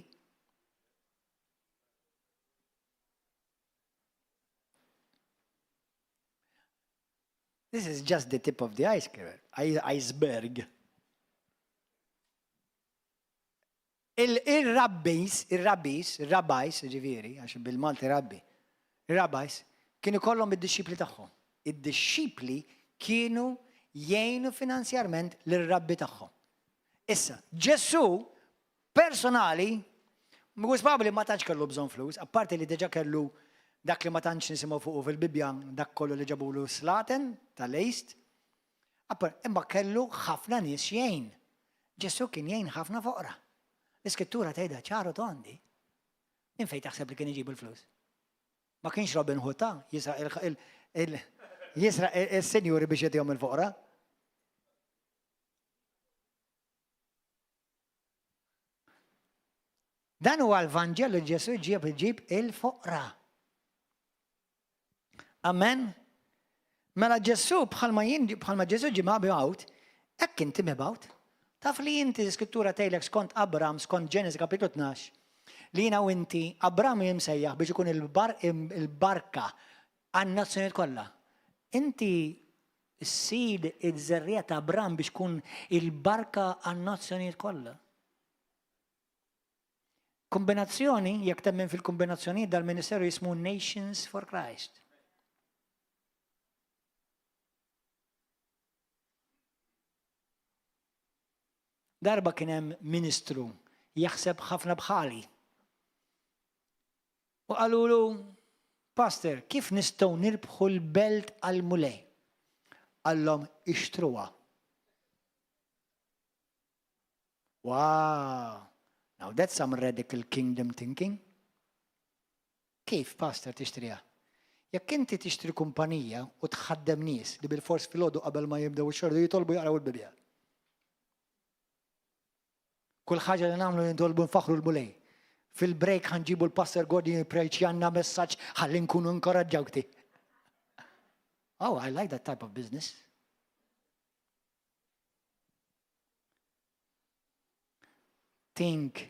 This is just the tip of the iceberg. Iceberg. Il-rabbis, il-rabbis, il-rabbis, ġifieri, għax bil-Malti rabbi, il-rabbis, kienu kollhom id-dixxipli tagħhom. Id-dixxipli kienu jgħinu finanzjarment lir-rabbi tagħhom. Issa, Ġesù Personali, mhux probabbli ma tantx kellu bżonn flus, apparti li diġà kellu dak li ma tantx nisimgħu fuqu fil-Bibbja, dak kollu li ġabulu s-slaten tal-East. Imma kellu ħafna nies jgħin. Ġesù kien jgħin ħafna foqra. L-Iskrittura tgħidha ċar u tondi. Minn fejn taħseb li kien iġibu l-flus? Ma kienx Robin Hood ta' jisraq is-sinjuri biex jagħtihom il-foqra. Dan huwa l-Vanġelu li Ġesù ġieb iġib il-foqra. Amen. Mela Ġesù bħalma jien bħalma Ġesù ġie mibgħut, hekk inti mibgħut. Taf li inti l-Iskrittura tgħidlek skont Abram, skont Ġenesi kapitlu 12, li jiena u inti Abram jimsejjaħ biex ikun il-barka għan-nazzjonijiet kollha. Inti Ssir iż-żerriegħa ta' Abram biex tkun il-barka għan-nazzjonijiet kollha. Kombinazzjoni, jekk temmen fil-kombinazzjonijiet dal-ministeru jismu Nations for Christ. Darba kien hemm ministru jaħseb ħafna bħali. U qalulu, Pastor, kif nistgħu nirbħu l-belt għall-Mulej? Qallhom, Ixtruha. Wow! Now that's some radical kingdom thinking. Kif, Pastor, tixtriha? Jekk inti tixtri kumpanija u tħaddem nies li bilfors filgħodu qabel ma jibdew ix-xogħol jitolbu jaqraw il-Bibbja. Kull ħaġa li nagħmlu nitolbu nfaħħru l-Mulej. Fil-break ħa nġibu l-Pastor Gordon jippreċjanna messaġġ ħalli nkunu inkoraġġawti. Oh, I like that type of business. Think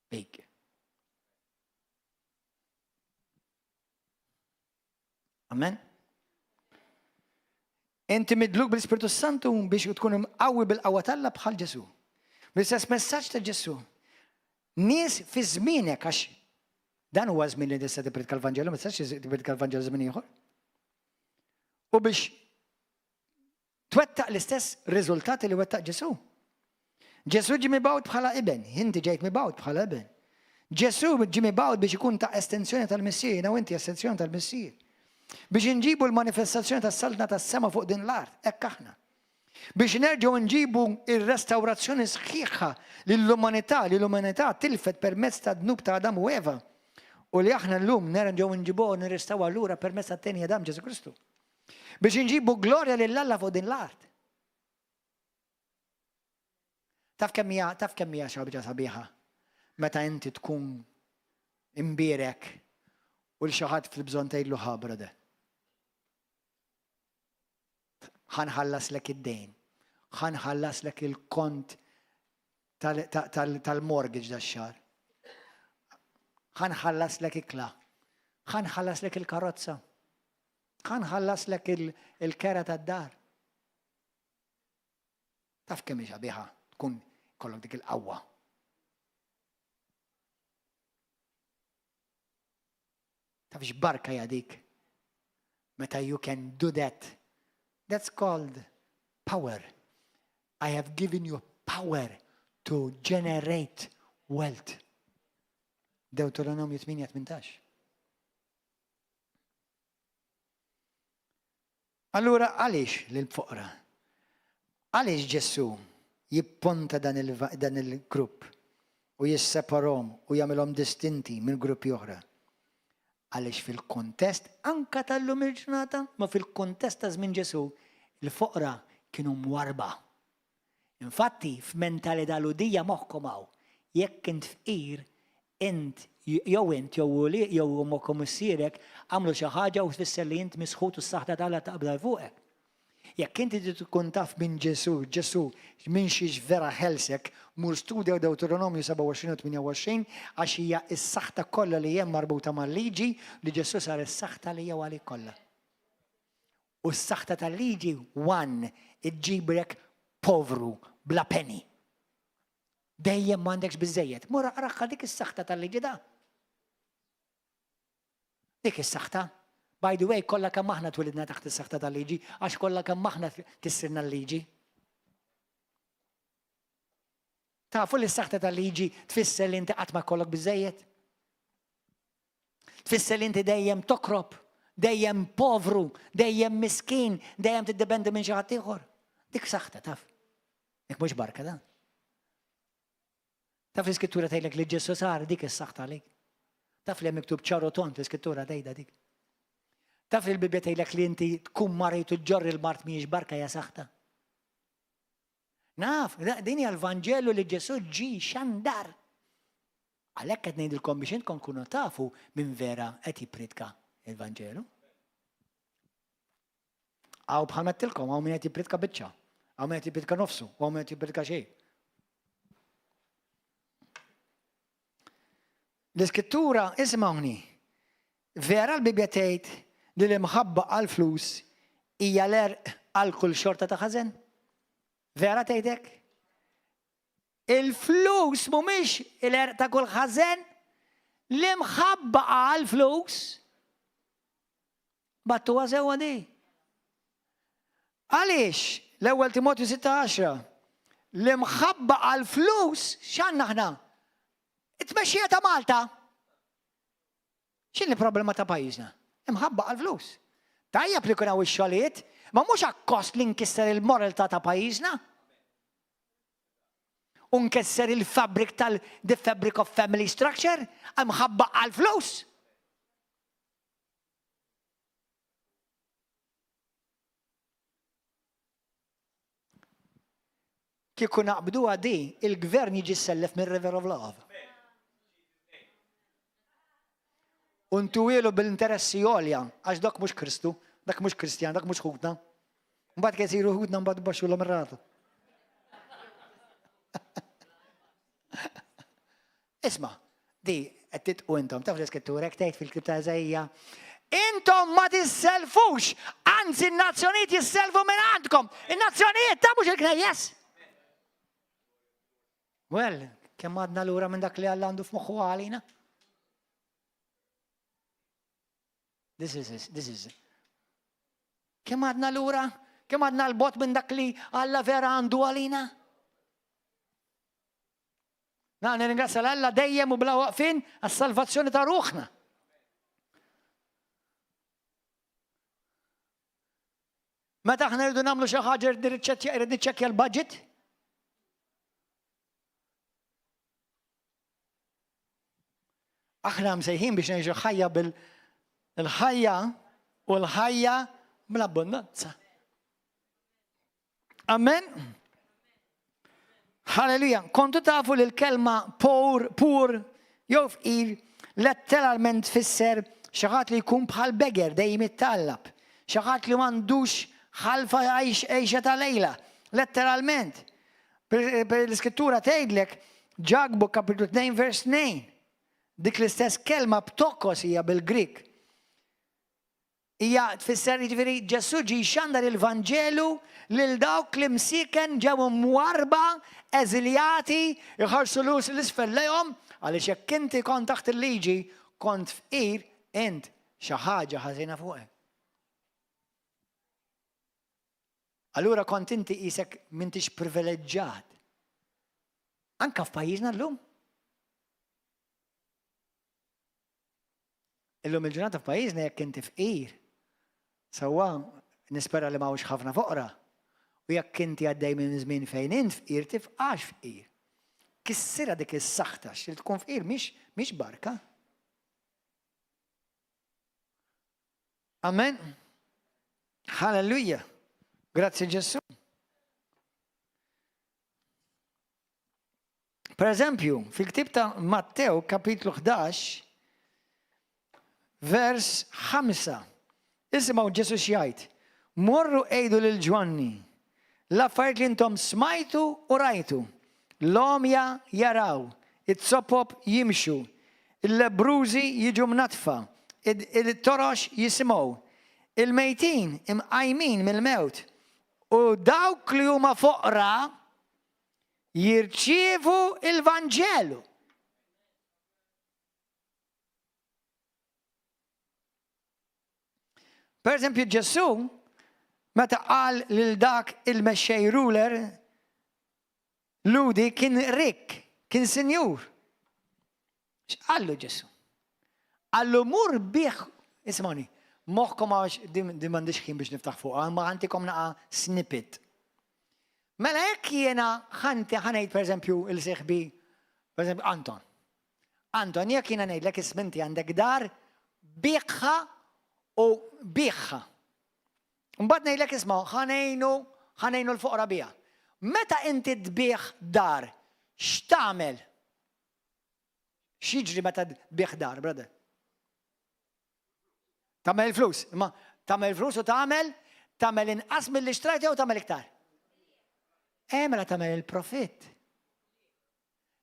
big. Amen. Inti midluk bil-Spiritu Santu biex tkun imqawwi bil-qawwa t'Alla bħal Ġesù. Bl-istess messaġġ ta' Ġesù. Nies fi żmienek għax dan huwa żmien li tista' tippritka l-Vanġelu, ma tistax tippritka l-Vanġelu żmien ieħor. U biex Twettaq l-istess riżultati li wettaq Ġesù. Ġesù ġie mibgħut bħala iben, inti ġejt mibgħut bħala iben. Ġesù ġie mibgħut biex ikun ta' estensjoni tal-Missier, jiena u inti estensjoni tal-Missier. Biex inġibu l-manifestazzjoni tas-saltna tas-sema fuq din l-art, hekk aħna. Biex nerġgħu nġibu ir-restawrazzjoni sħiħa lill-umanità li l-umanità tilfet permezz ta' dnub ta' Adam u Eva u li aħna llum nerġgħu nġibuha u nirrestawha lura permezz tat-tieni Adam Ġesù Kristu. Biex inġibu glorja lil Alla fuq din l-art. Taf kemm hija taf kemm hija xi ħaġa sabiħa meta inti tkun imbierek u l xi ħadd fil-bżonn tgħidlu ħa brother. Ħa nħallaslek id-dejn. Ħa nħallaslek il-kont tal-mortgage dax-xahar. Ħa nħallaslek ikla. Ħa nħallaslek il-karozza. Ħa nħallaslek il-kera tad-dar. Taf kemm hi sabiħa tkun kollok dik il-qawwa. Taf x'barka hija dik? Meta you can do that. That's called power. I have given you power to generate wealth. Deuteronomju 8-18. Allura għaliex lill-foqra? Għaliex Ġesù jipponta dan il-grupp u jisseparhom u jagħmilhom distinti minn gruppi oħra? Għaliex fil-kuntest anke tal-lum il-ġurnata, ma fil-kuntest ta' żmien Ġesù, il-foqra kienu mwarrba. Infatti, f'mentalità Lhudija moħħkom hawn, jekk int fqir, int, jew int jew ulied jew ommok u missierek għamlu xi ħaġa u tfisser li int misħut u s-saħta t'Alla taqbel fuqek. Jekk inti trid tkun taf min Ġesù, Ġesù minn xiex vera ħelsek, mur studja Dewteronomju 27 u 28 għax hija s-saħta kollha li hemm marbuta mal-liġi li Ġesù sar is-saħta għalija u għalik kollha. U s-saħta tal-liġi one iġġibrek povru bla penny. Dejjem m'għandekx biżejjed. Mur aqraħħa dik is-saħta tal-liġi da. Dik is-saħta. By the way, kollha kemm aħna twilidna taħt is-saħta tal-liġi, għax kollha kemm aħna kissirna l-liġi. Tafu li s-saħta tal-liġi tfisser li inti qatt ma jkollok biżejjed? Tfisser li inti dejjem tokrob, dejjem povru, dejjem miskin, dejjem tiddependi minn xi ħadd ieħor. Dik saħta taf. Dik mhux barka da. Taf l-iskrittura tgħidlek li Ġesu sar dik is-saħta għalik. Taf li hemm miktub ċar u tond l-iskrittura tgħidha dik. Taf li l-Bibbja tgħidlek li inti tkun marit u ġorri l-mart mhijiex barka hija saħta. Naf, din hija l-Vanġelu li Ġesu ġi xandar. Għalhekk qed ngħidilkom biex intkom tkunu tafu min vera qed jippriedka l-Vanġelu. Hawn bħalma għedtilkom, hawn min qed jippriedka biċċa, hawn min qed jippriedka nofsu, hawn min qed jippriedka xejn. L-iskrittura, isimgħuni, vera l-Bibbja tgħid li l-imħabba għall-flus hija l-għerq għal kull xorta ta' ħażen? Vera tgħid hekk? Il-flus mhumiex il-għerq ta' kull ħażen, l-imħabba għall-flus. Battuha sewwa di. Għaliex l-ewwel Timotju 6:10 l-imħabba għall-flus x'għandna aħna? It-tmexxija ta' Malta. X'inhi l-problema ta' pajjiżna? Imħabba għall-flus. Tajjeb li jkun hawn ix-xogħlijiet, ma mhux akkost li nkisser il-moralità ta' pajjiżna. U nkisser il-fabric tal the fabric of family structure, imħabba għall-flus. Kieku naqbduha di, il-gvern jiġi sellef mir-River of Love. U ntuwielu bil-interessi għolja, għax dak mhux Kristu, dak mhux Kristjan, dak mhux ħutna. Mbagħad kien isiru ħutna mbagħad baxxulhom ir-rata. Isma', di qed titqu intom, taf l-iskrittura hekk tgħid fil-ktieb ta' Iżaija. Intom ma tisselfux, anzi n-nazzjonijiet jisselfu minn għandkom. In-nazzjonijiet ta' mhux il-knejjes. Well, kemm għadna lura minn dak li Alla għandu f'moħħu għalina? This is, this is. Kemm għadna lura? Kemm għadna l-bot minn dak li Alla vera għandu għalina? Na, nirringrazzja l-Alla dejjem u bla waqfin għas-salvazzjoni ta' ruħna. Meta aħna rridu nagħmlu xi ħaġa rrid niċċekkja l-budget. Aħna msejħin biex ngħixu ħajja bil-ħajja u l-ħajja bl-abbondanza. Amen. Halleluja. Kontu tafu li l-kelma poor, poor, jew fqir, letteralment tfisser xi ħadd li jkun bħal beggar dejjem jittallab. Xi ħadd li m'għandux ħalfa għejxa ta' lejla. Letteralment. L-iskrittura tgħidlek Ġakbu kapitlu 2 vers 2. Dik l-istess kelma ptokos hija bil-Grik. Hija tfisser jiġifieri Ġesù ġie jxandar il-Vanġelu lil dawk li msieken ġew imwarrba, eżiljati, iħarsu 'l isfel lejhom, għaliex jekk inti kont taħt il-liġi, kont fqir, int xi ħaġa ħażina fuqek. Allura kont inti qisek m'intix privileġġat. Anka f'pajjiżna llum. Illum il-ġurnata f'pajjiżna jekk inti fqir, sewwa nispera li m'hawnx ħafna foqra, u jekk inti għaddej minn żmien fejn int fqir tibqax fqir. Kissirha dik is-saħta għax li tkun fqir mhix mhix barka. Amen. Halleluja. Grazzi Ġesù. Per eżempju, fil-ktib ta' Mattew kapitlu 11, vers 5, isimgħu Ġesù x'jgħid. Morru għidu lil Ġwanni l-affarijiet li intom smajtu u rajtu. L-għomja jaraw, it-zopop jimxu, il-lebbrużi jiġu mnaddfa, it-torox jisimgħu, il-mejtin imqajmin mill-mewt, u dawk li huma foqra jirċievu l-Vanġelu. Per eżempju, Ġesù, meta qal lil dak il-mexxej ruler, Ludi kien rikk, kien sinjur. X'qallu Ġesù? Qallu mur bih, ismani, moħħkom għax din m'għandix ħin biex niftaħ fuqha, imma ħantikom naqa' snippet. Mela jekk jiena ħanti ħanejt pereżempju il sieħbi, pereżempju Anton. Anton, jekk jiena ngħidlek isminti għandek dar, biħħa u biħħa. Mbagħad ngħidlek isma' ħa ngħinu ħa ngħinu l-foqra biha. Meta inti tbigħ dar, x'tagħmel? X'jiġri meta tbigħ dar, brother? Tagħmel il-flus, imma tagħmel il-flus u tagħmel tagħmel inqas milli xtrajt jew tagħmel iktar? Eh mela tagħmel il-profitt.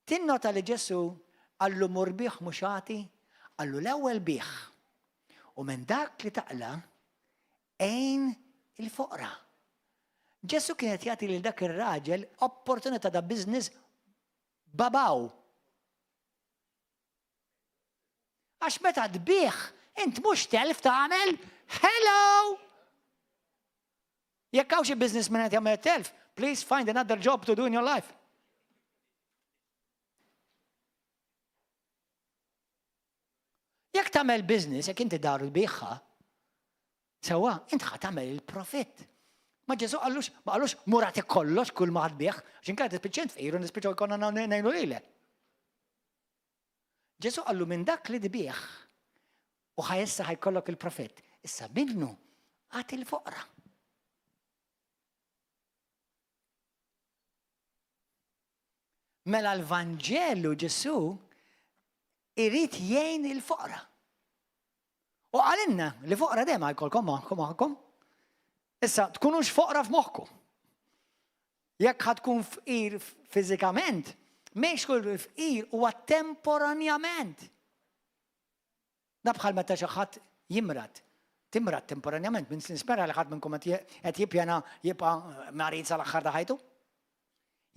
Tinnota li Ġesù qallu mur bigħ mhux agħti, qallu l-ewwel bigħ. U minn dak li taqla' għin il-foqra. Ġesù kien qed jagħti lil dak ir-raġel opportunità ta' business babaw. Għax meta tbigħ, int mhux telf tagħmel, hello! Jekk hawn xi businessman qed jagħmel telf, please find another job to do in your life. Jekk tagħmel business, jekk inti dar biħħa, sewwa, int ħa tagħmel il-profitt. Ma Ġesu qallux, ma qallux murati kollox kull ma ħadd bih, għax inkella tispiċċa int fqir u nispiċċaw jkollna ngħinu lilek. Ġesu qallu minn dak li tbigħ u ħa issa ħajkollok il-profitt. Issa minnu għat il-foqra. Mela l-Vanġelu Ġesù irid jgħin il-foqra. U qalilna li foqra dejjem ħajkolkom magħkom magħkom. Issa tkunux foqra f'moħħkom. Jekk ħa tkun fqir fiżikament, mhix kull fqir huwa temporanjament. Da bħal meta xi ħadd jimrad. Timrad temporanjament, minn nispera li ħadd minnkom qed jippjana jibqa' marid sal-aħħar ta' ħajtu.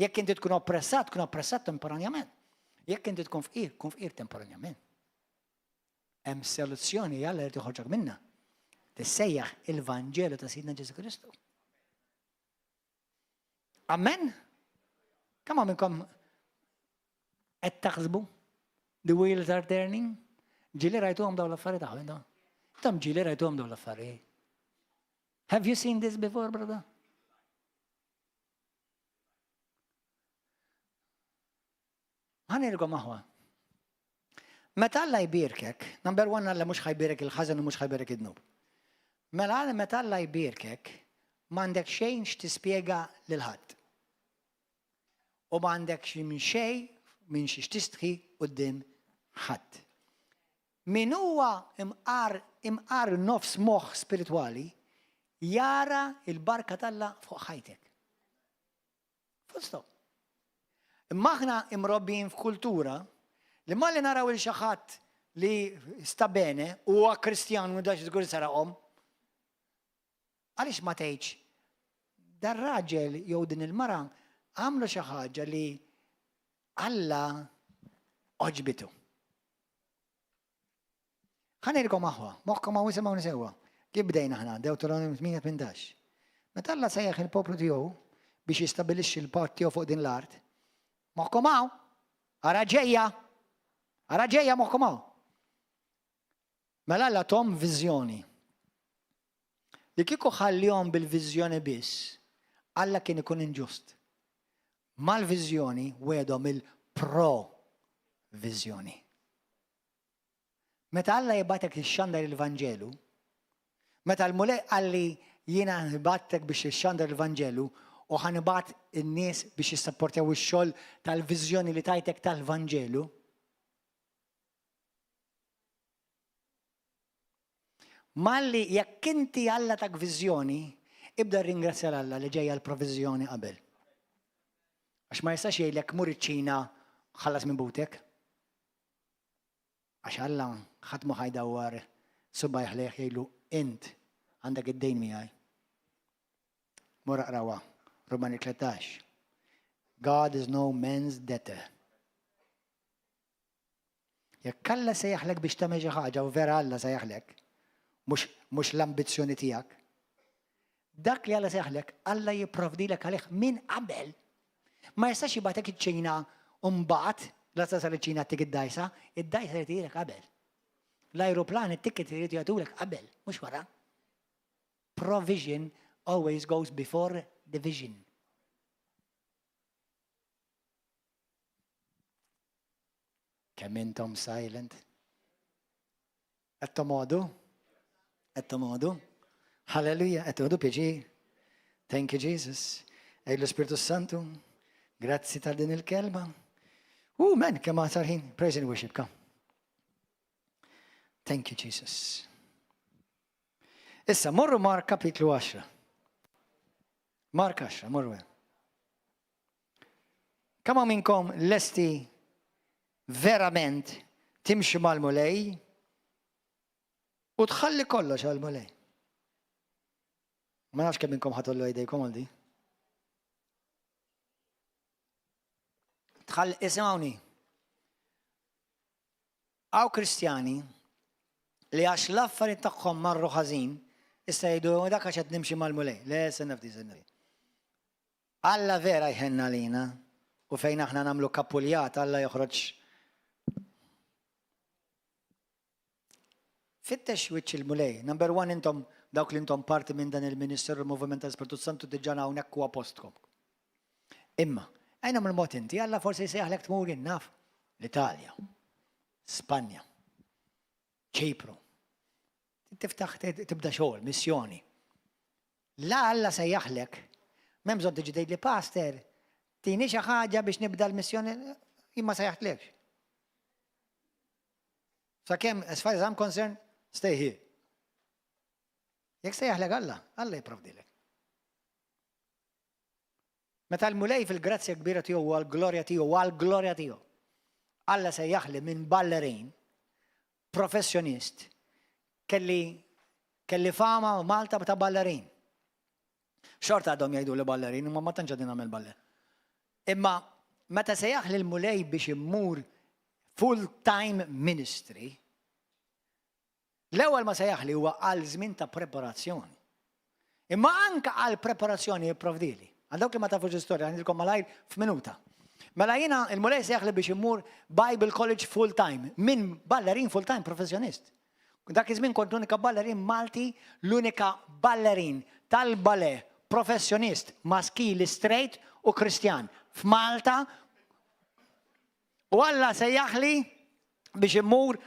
Jekk inti tkun oppressat, tkun oppressat temporanjament. Jekk inti tkun fqir, tkun fqir temporanjament. Hemm soluzzjoni Alla jrid joħorġok minnha. Tissejjaħ il-Vanġelu ta' Sidna Ġesu Kristu. Amen? Kemm minnkom qed taħsbu? The wheels are turning? Ġieli rajtuhom dawn l-affarijiet aħwa intom? Intom ġieli rajtuhom dawn l-affarijiet. Have you seen this before, brother? Ħa ngħidilkom aħwa. Meta Alla jbierkek, number one Alla mhux ħajbierek il-ħażen u mhux ħajbierek id-dnub. Mela meta Alla jbierkek, m'għandek xejn x'tispjega lil ħadd. U m'għandek minn xejn minn xiex tistħi quddiem ħadd. Min huwa imqar imqar nofs moħħ spiritwali jara il-barka t'Alla fuq ħajtek. Full stop. Imma aħna imrobbijin f'kultura li malli naraw il xi ħadd li sta bene u huwa Kristjan u dax żgur saraqhom. Għaliex ma tgħidx dar-raġel jew din il-mara għamlu xi ħaġa li Alla għoġbitu. Ħa ngħidilkom aħwa, moħħkom hawn isimgħuni sewwa. Kif bdejna aħna, Dewteronomju 8-18. Meta Alla sejjaħ il-poplu tiegħu biex jistabilixxi l-patt tiegħu fuq din l-art, moħħkom hawn, ara ġejja, ara ġejja moħħkom hawn. Mela Alla tom viżjoni. Li kieku ħallihom bil-viżjoni biss, Alla kien ikun inġust. Mal-viżjoni wegħdhom il-pro-viżjoni. Meta Alla jibgħatek tixxandar il-Vanġelu, meta l-Mulej qalli jiena nibgħatek biex tixxandar il-Vanġelu u ħa nibgħat in-nies biex jissapportjaw ix-xogħol tal-viżjoni li tajtek tal-Vanġelu, Malli jekk inti Alla tak viżjoni, ibda rringrazzja 'l Alla li ġejja l-proviżjoni qabel. Għax ma jistax jgħidlek mur iċ-Ċina ħallas minn butek. Għax Alla ħadd mhu ħa jdawwar subgħajh lejh jgħidlu int għandek id-dejn miegħi. Mur aqrawha, Rumani 13. God is no man's debtor. Jekk Alla sejjaħlek biex tagħmel xi ħaġa u vera Alla sejjaħlek, mhux mhux l-ambizzjoni tiegħek, dak li Alla sejjaħlek, Alla jipprovdilek għalih minn qabel. Ma jistax jibgħatek iċ-Ċina u mbagħad la tasal iċ-Ċina ttik id-dgħajsa, id-dgħajsa jrid jgħidlek qabel. L-ajruplan it-ticket irid jagħtulek qabel, mhux wara. Provision always goes before the vision. Kemm intom silent? Qed tomodu? Qed tomodu? Halleluja, qed toħdu pjaċir. Thank you Jesus. Ej l-Ispirtu Santu, grazzi tal din il-kelma. U men, kemm għasar ħin, praise and worship, come. Thank you Jesus. Issa, morru Mark kapitlu 10. Mark 10, morru hemm. Kemm hawn minnkom lesti verament timxu mal-Mulej u tħalli kollox għall-Mulej? Ma nafx kemm minnkom ħatollu jdejkom għal di. Tħall isimgħuni. Hawn Kristjani li għax l-affarijiet tagħhom marru ħażin, issa jgħidu dak għax qed nimxi mal-Mulej. Le, se nafti, se nafti. Alla vera jħenn għalina u fejn aħna nagħmlu kapuljat Alla joħroġ Fittex wiċċ il-Mulej. Number one intom dawk li intom parti minn dan il-Ministeru l-Moviment tal-Ispirtu Santu diġà hawnhekk huwa postkom. Imma, ejna mill-mod inti, Alla forsi jsejjaħlek tmur naf l-Italja, Spanja, Ċipru. Tiftaħ tibda xogħol, missjoni. La Alla sejjaħlek, m'hemm bżonn tiġi tgħidli pastor, Tini xi ħaġa biex nibda l-missjoni, jien ma sejjaħtlekx. Sakemm, as far as I'm concerned, stay here. Jekk sejjaħlek Alla, Alla jipprovdilek. Meta l-Mulej fil-grazzja kbira tiegħu u għall-glorja tiegħu u għall-glorja tiegħu. Alla sejjaħli minn ballerin, professjonist, kelli kelli fama Malta ta' ballerin. Xorta għadhom jgħidu li ballerin, imma ma tantx għadin nagħmel baller. Imma meta sejjaħli l-Mulej biex immur full-time ministry, L-ewwel ma sejjaħli huwa għal żmien ta' preparazzjoni. Imma anke għal preparazzjoni jipprovdili. Għal dawk li ma tafux l-istorja, ngħidilkom malajr f'minuta. Mela jiena il-Mulej sejjaħli biex immur Bible College full time, minn ballerin full time professjonist. Dak iż-żmien kont l-unika ballerin Malti, l-unika ballerin tal-ballet professjonist maskili straight u Kristjan f'Malta. U Alla sejjaħli biex immur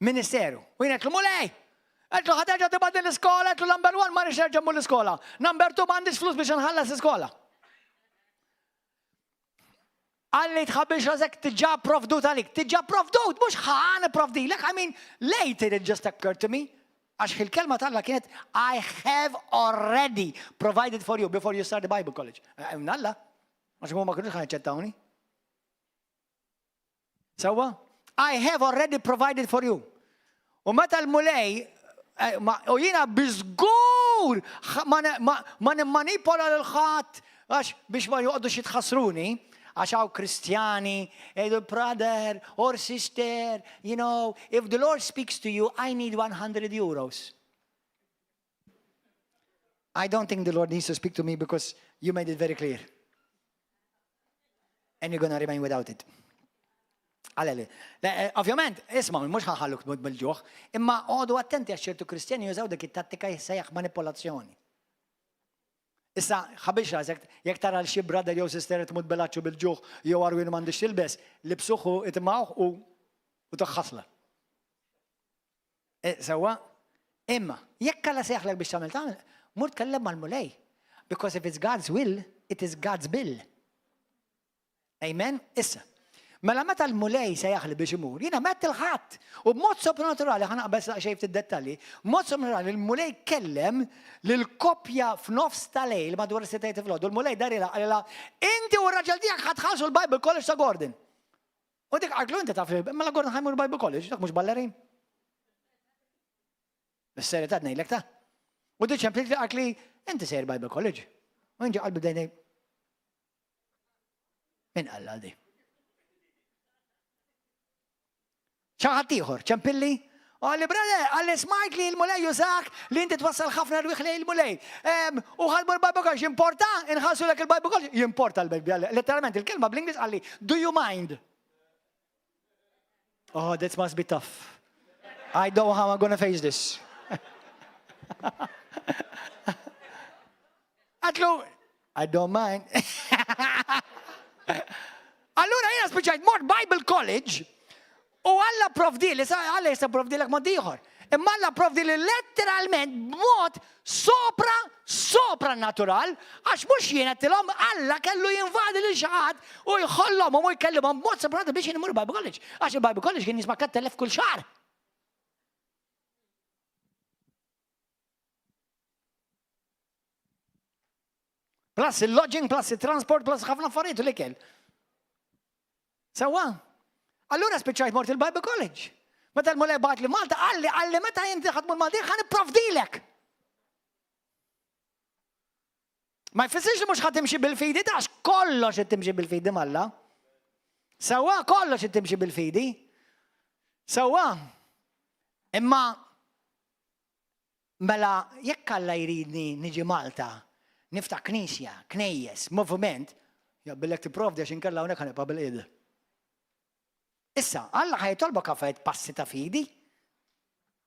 ministeru. U jien għedtlu Mulej! Għedtlu ħa terġa' tibgħatni l-iskola, għedtlu number one ma rridx nerġa' mmur l-iskola. Number two m'għandix flus biex nħallas l-iskola. Qalli tħabbilx rasek diġà provdut għalik. Diġà provdut, mhux ħa nipprovdilek, I mean, later it just occurred to me. Għax il-kelma t'Alla kienet I have already provided for you before you start the Bible college. Eh, Alla, għax ma kienux ħa jaċċettawni. Sewwa? I have already provided for you. U meta l-Mulej, eh, u jiena biżgur ma nimmanipola lil ħadd għax biex ma joqgħodux jitħassruni, għax hawn Kristjani, jgħidu brother or sister, you know, if the Lord speaks to you, I need 100 euros. I don't think the Lord needs to speak to me because you made it very clear. And you're gonna remain without it. Għaleli. Eh, ovvjament, isma, mux ħanħalluk tmut bil-ġuħ, imma għodu attenti għax ċertu kristjani jużaw dik it-tattika jissejjaħ manipolazzjoni. Issa, ħabix rasek, jekk tara l xi brother jew sister tmut bil-għatx u bil-ġuħ jew għarwien m'għandix tilbes, libsuh itimgħuh u u taħħasla. Eh, sewwa? Imma, jekk Alla sejjaħlek biex tagħmel tagħmel, mur tkellem mal-Mulej. Because if it's God's will, it is God's bill. Amen? Issa. Mela meta l-Mulej sejjaħli biex imur, jiena mett il-ħadd. U b'mod sopranaturali, ħa naqbeż daqsxejn ftit dettalji, b'mod sopranaturali l-Mulej kellem lil koppja f'nofs ta' lejl madwar is-sitta filgħodu. L-Mulej darilha qalilha, inti u r-raġel tiegħek ħa tħallsu l-Bible College ta' Gordon. U dik qaltlu inti taf li mela Gordon ħa jmur Bible College, dak mhux ballerin. Bis-serjetà ngħidlek ta'. U dik ċemplit li qalt li inti sejjer Bible College. U inġi qalbi bdejn Min qalla di? Xi ħadd ieħor, ċempilli, u qalli brother, qalli smajt li l-Mulej jużak li inti twassal ħafna rwieħ lejn il-Mulej. U ħa tmur Bible College, jimporta? Inħallsulek il-Bible College? Jimporta l-Bibbja. Letteralment il-kelma bl-Ingliż qalli, do you mind? Oh, that must be tough. I don't know how I'm gonna face this. Għatlu, I don't mind. Allura jiena spiċċajt mort Bible College u Alla provdili, sa Alla jista' provdilek mod ieħor. Imma Alla provdili letteralment b'mod sopra sopra natural għax mhux jien qedtilhom Alla kellu jinvadi lil xi ħadd u jħollhom u jkellimhom b'mod sopra biex jien imur Bible College. Għax il-Bible College kien jisma' 3000 kull xahar. Plus il-lodging, plus il-transport, plus ħafna affarijiet u l-ikel. Sewwa. Allura spiċċajt mort il-Bible College. Meta l-mulej bagħat li Malta, qalli, qalli meta inti ħa tmur Malta, ħa nipprovdilek. Ma jfissirx li mhux ħa timxi bil-fidi, tax kollox qed timxi bil-fidi m'Alla. Sewwa kollox qed timxi bil-fidi. Sewwa. Imma Mela jekk Alla jridni niġi Malta, niftaħ knisja, knejjes, moviment, jaqbillek tipprovdi għax inkella hawnhekk ħa nibqa' bilqiegħda. Issa, Alla ħa jitolbok affarijiet passi ta' fidi.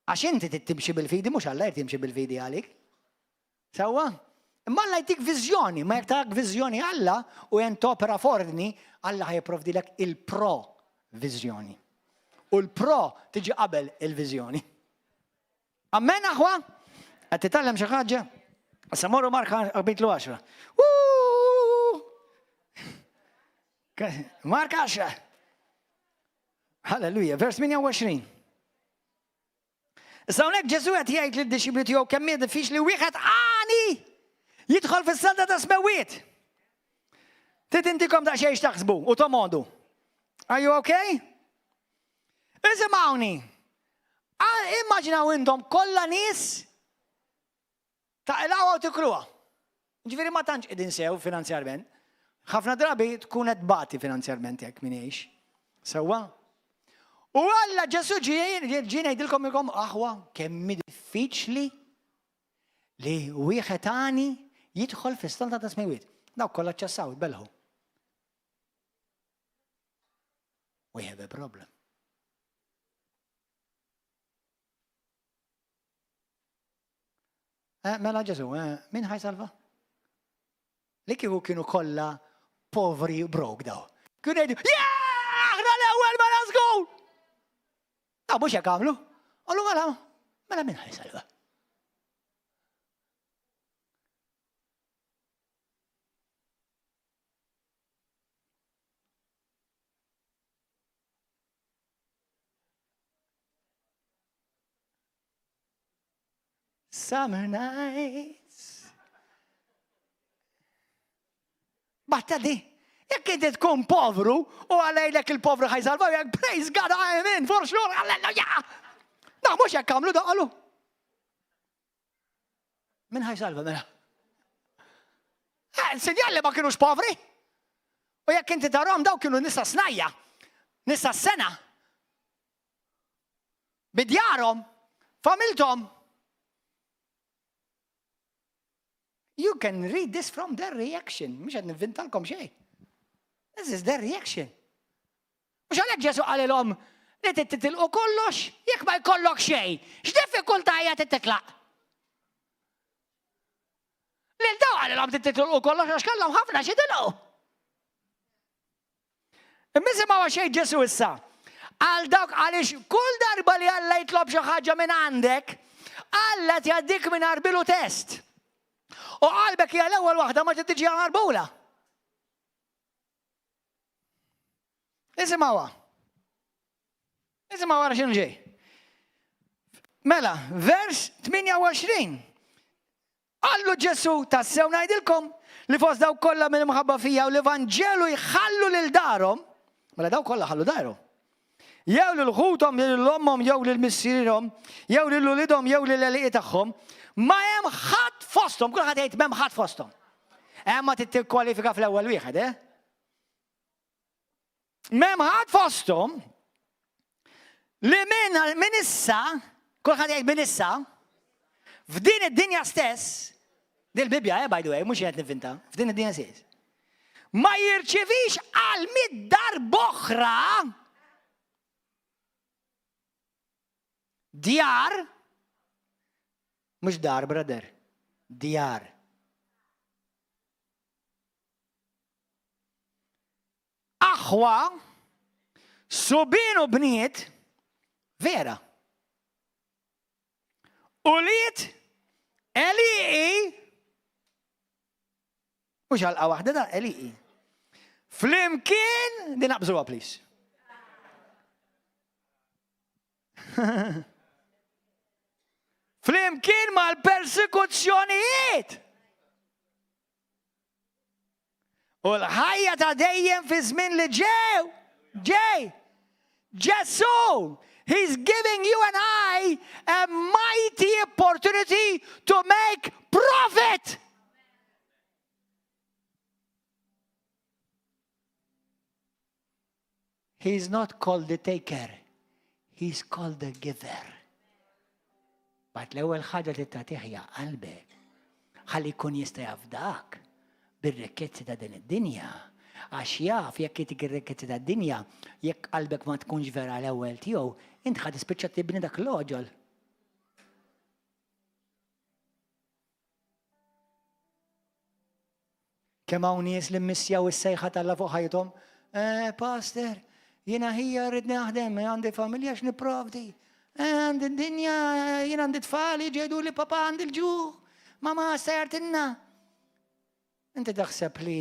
Għax inti trid timxi bil-fidi, mhux Alla jrid jimxi bil-fidi għalik. Sewwa? Imma Alla jtik viżjoni, ma jekk tarak viżjoni Alla u jent topera f'ordni, Alla ħa jipprovdilek il-pro-viżjoni. U l-pro tiġi qabel il-viżjoni. Amen aħwa? Qed titgħallem xi ħaġa? Issa morru Mark kapitlu 10. Mark 10. Halleluja, vers 28. Issa hawnhekk Ġesù qed jgħid lid-dixxipli tiegħu kemm hi diffiċli wieħed għani jidħol fis-salda ta' smewwiet. Trid intikom daqsxejn x'taħsbu u tomodu. Are you okay? Isimgħuni. Immaġinaw intom kollha nies Taqilgħuha u tikluha. Ġifieri ma tantx qegħdin sew finanzjarment. Ħafna drabi tkun qed tbati finanzjarment jekk min jgħix. Sewwa? U Alla Ġesu ġie ngħidilkom ilkom aħwa kemm diffiċli li wieħed għani jidħol fis-saltna ta' smejwiet. Dawk kollha ċassaw, belħu. We have a problem. Eh, mela Ġesu, eh, min ħaj salva? Li kieku kienu kollha povri broke daw. Kienu jgħidu, yeah, aħna l-ewwel mela żgur! Ta' mhux hekk għamlu. Qallu mela, mela min ħaj salva? Summer nights. Batta di. Jekk inti tkun povru u għalajlek il-povru ħajsalva, jekk praise God I am in for sure, alleluja. Da mhux hekk għamlu daqalu. Min ħajsalva mela? Eh, sinjal li ma kienux povri. U jekk inti tarhom daw kienu nisa snajja, nisa sena. Bi djarhom, familthom. You can read this from their reaction. Mhux qed nivvintalkom xejn. This is their reaction. Mhux għalhekk Ġesu qalilhom li titilqu kollox jekk ma jkollok xejn. X'diffikultà hija titlaq? Lil daw qalilhom titilqu kollox għax kellhom ħafna xi tilqu. Imma isimgħu għax jgħid Ġesù issa. Għal dawk għaliex kull darba li Alla jitlob xi ħaġa minn għandek, Alla tjaddik minn arbilu test. U qalbek hija l-ewwel waħda ma tiġi marbula. Isimgħuha. Isimgħu wara x'inhu ġej. Mela, vers 28. Qallu Ġesù, Tassew ngħidilkom, li fost dawk kollha mill-imħabba fija u l-Evanġelu jħallu lil darhom, mela dawk kollha ħallu darhom, jew lil ħuthom, jew lil ommhom, jew lil missierhom, jew lil uliedhom, jew lil għelieqi tagħhom, ma hemm ħadd fosthom, kulħadd jgħid m'hemm ħadd fosthom. Hemm ma titkwalifika fl-ewwel wieħed, eh? M'hemm ħadd fosthom li minn min issa, kulħadd jgħid minn issa, f'din id-dinja stess, din il-Bibbja, eh, by the way, mhux qed nivvinta, f'din id-dinja stess, ma jirċivix għal mid darb'oħra djar, mhux dar, brother, djar. Aħwa, subien u bniet, vera. Ulied, għelieqi, mhux għalqa waħda da, għelieqi. Flimkien, din naqbżuha please. Flimkien mal-persekuzzjonijiet. U l-ħajja ta' dejjem fi żmien li ġew, ġej. Ġesù, he's giving you and I a mighty opportunity to make profit. He's not called the taker, he's called the giver. But l-ewwel ħaġa li tagħtih hija qalbek. Ħalli jkun jista' jafdak bir-rikkezzi ta' din id-dinja. Għax jaf jekk jitik ir-rikkezzi tad-dinja, jekk qalbek ma tkunx vera l-ewwel tiegħu, int ħa tispiċċa tibni dak l-għoġol. Kemm hawn nies li mmissjaw is-sejħa t'Alla fuq ħajjithom? Eh, pastor, jiena ħija rrid naħdem, għandi familja x'nipprovdi. Eh, għandi d-dinja, jiena għandi tfal, jiġu li papa għandi l-ġuħ, mama sejjartinna. Inti taħseb li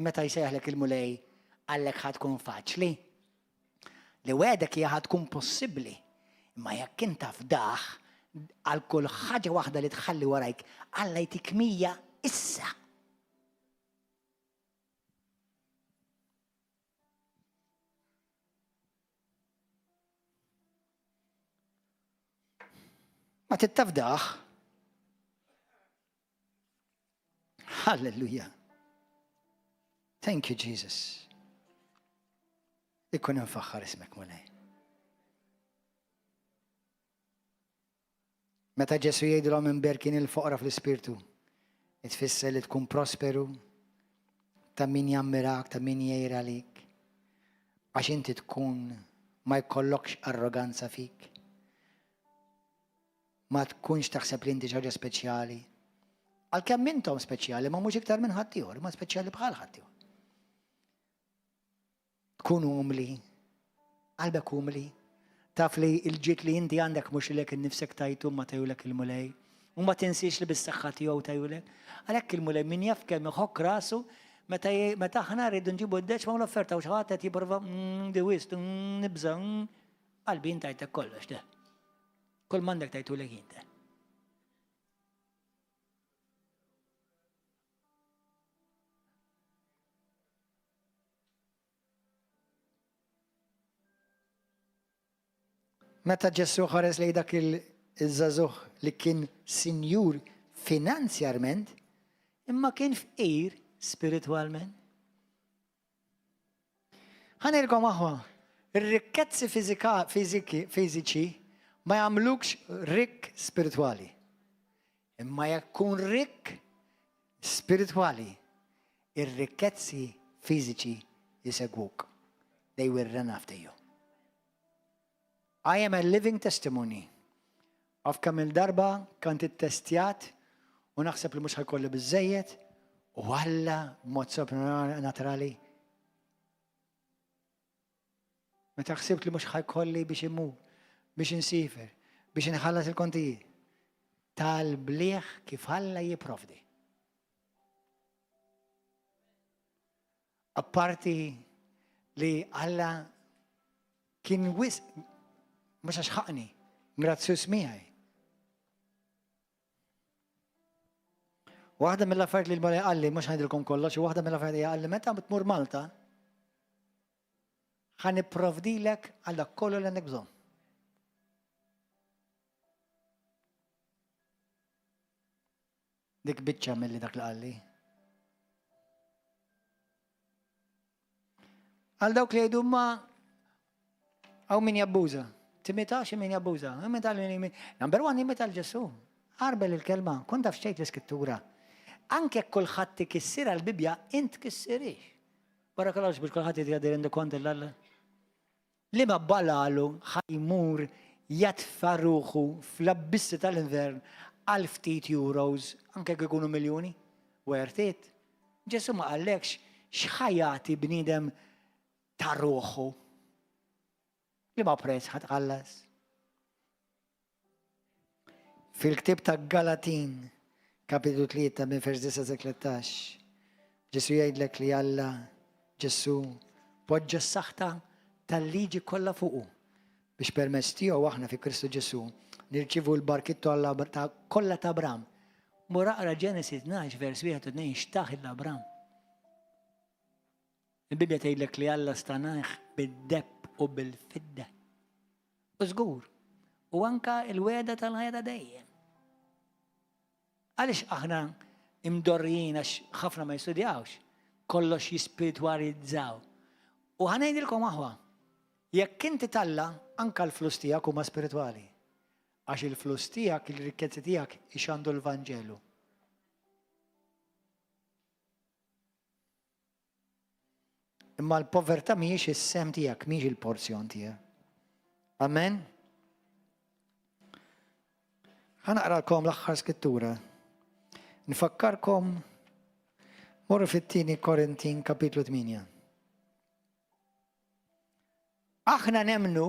meta jsejħlek il-Mulej, Qallek ħa tkun faċli. Li wegħdek hija ħa tkun possibbli. Imma jekk int tafdah għal kull ħaġa waħda li tħalli warajk, Alla jtik 100 issa. Ma tittafdaħ. Halleluja. Thank you, Jesus. Ikun infaħħar ismek mulej. Meta Ġesu jgħidilhom imberkin il-foqra fl-ispirtu, itfisser li tkun prosperu, ta' min jammirak, ta' min jgħir għalik. Għax inti tkun ma jkollokx arroganza fik. Ma tkunx taħseb li inti xi ħaġa speċjali. Għalkemm intom speċjali, ma mhux iktar minn ħaddieħor, ma speċjali bħal ħaddieħor. Tkun umli, qalbek umli, taf li l-ġid li inti għandek mhux lilek innifsek tajtu ma tajulek il-Mulej. U ma tinsiex li bis-saħħa tiegħu tajulek. Għalhekk il-Mulej min jaf kemm iħokk rasu meta meta aħna rridu nġibu d-deċma u l-offerta u xi ħadd qed jipprova mm, di wisq, mm, nibża', mm. qalbi jien tajtek kollox, de. Kull m'għandek tajtulek jien, de. Meta Ġesù ħares lejn dak il-żagħżugħ li kien sinjur finanzjarment, imma kien fqir spiritwalment. Ħa ngħidilkom aħwa, ir-rikkezzi fiżiċi ma jagħmlukx rikk spiritwali. Imma jekk tkun rikk spiritwali, ir-rikkezzi fiżiċi jsegwuk. They will run after you. I am a living testimony of kemm il-darba kont ittestjat u naħseb li mhux ħajkolli biżejjed u Alla b'mod sopranaturali Meta ħsibt li mhux ħajkolli biex immur, biex insifer, biex inħallas il-kontijiet. Tal-bliħ kif Alla jipprovdi. Apparti li Alla kien wisq mhux għax ħaqni, grazzjuż miegħi. Waħda mill-affarijiet li l-Mulej qalli, mhux ngħidilkom kollox, waħda mill-affarijiet li qalli meta tmur Malta, ħa nipprovdilek għal dak kollu li għandek bżonn. Dik biċċa milli dak li qalli. Għal dawk li jgħidu ma hawn min jabbuża. Timitax min jabbuża. Number one imita l-Ġesu. Arbel il-kelma, kun taf xejn l-iskrittura. Anke kulħadd ikissirha l-Bibbja, int kissirix. Wara kollox biex kulħadd jgħidir rendu kont l-Alla. Liema balalu ħa jmur jatfa' ruħu fl-abbissi tal-infern għal ftit euros, anke jekk ikunu miljuni? Worth it? Ġesù ma qallekx x'ħa jagħti bniedem ta' ruħu. Liema prezz ħa tħallas? Fil-ktieb ta' Galatin, kapitlu 3 minn vers 9 sa 13, Ġesù jgħidlek li Alla, Ġesù, poġġa s-saħta tal-liġi kollha fuqu biex permezz tiegħu aħna fi Kristu Ġesù nirċievu l-barkiet kollha ta' Abram. Mur aqra Ġenesi 12 vers 1 u 2 x'tah lil Abram. Il-Bibbja tgħidlek li Alla stanah bid-deheb u bil-fidda. U żgur, u anka il-wegħda tal-ħajja ta' dejjem. Għaliex aħna imdorrijin għax ħafna ma jistudjawx, kollox jispiritwalizzaw. U ħa ngħidilkom aħwa, jekk inti t'Alla, anka l-flus tiegħek huma spiritwali. Għax il-flus tiegħek, il-rikkezzi tiegħek ixandu l-Vanġelu. Imma l-povertà mhijiex is-sehem tiegħek, mhijiex il-porzjon tiegħek. Amen. Ħa naqralkom l-aħħar skrittura. Nfakkarkom morru fit-tieni Korintin kapitlu 8. Aħna nemmnu,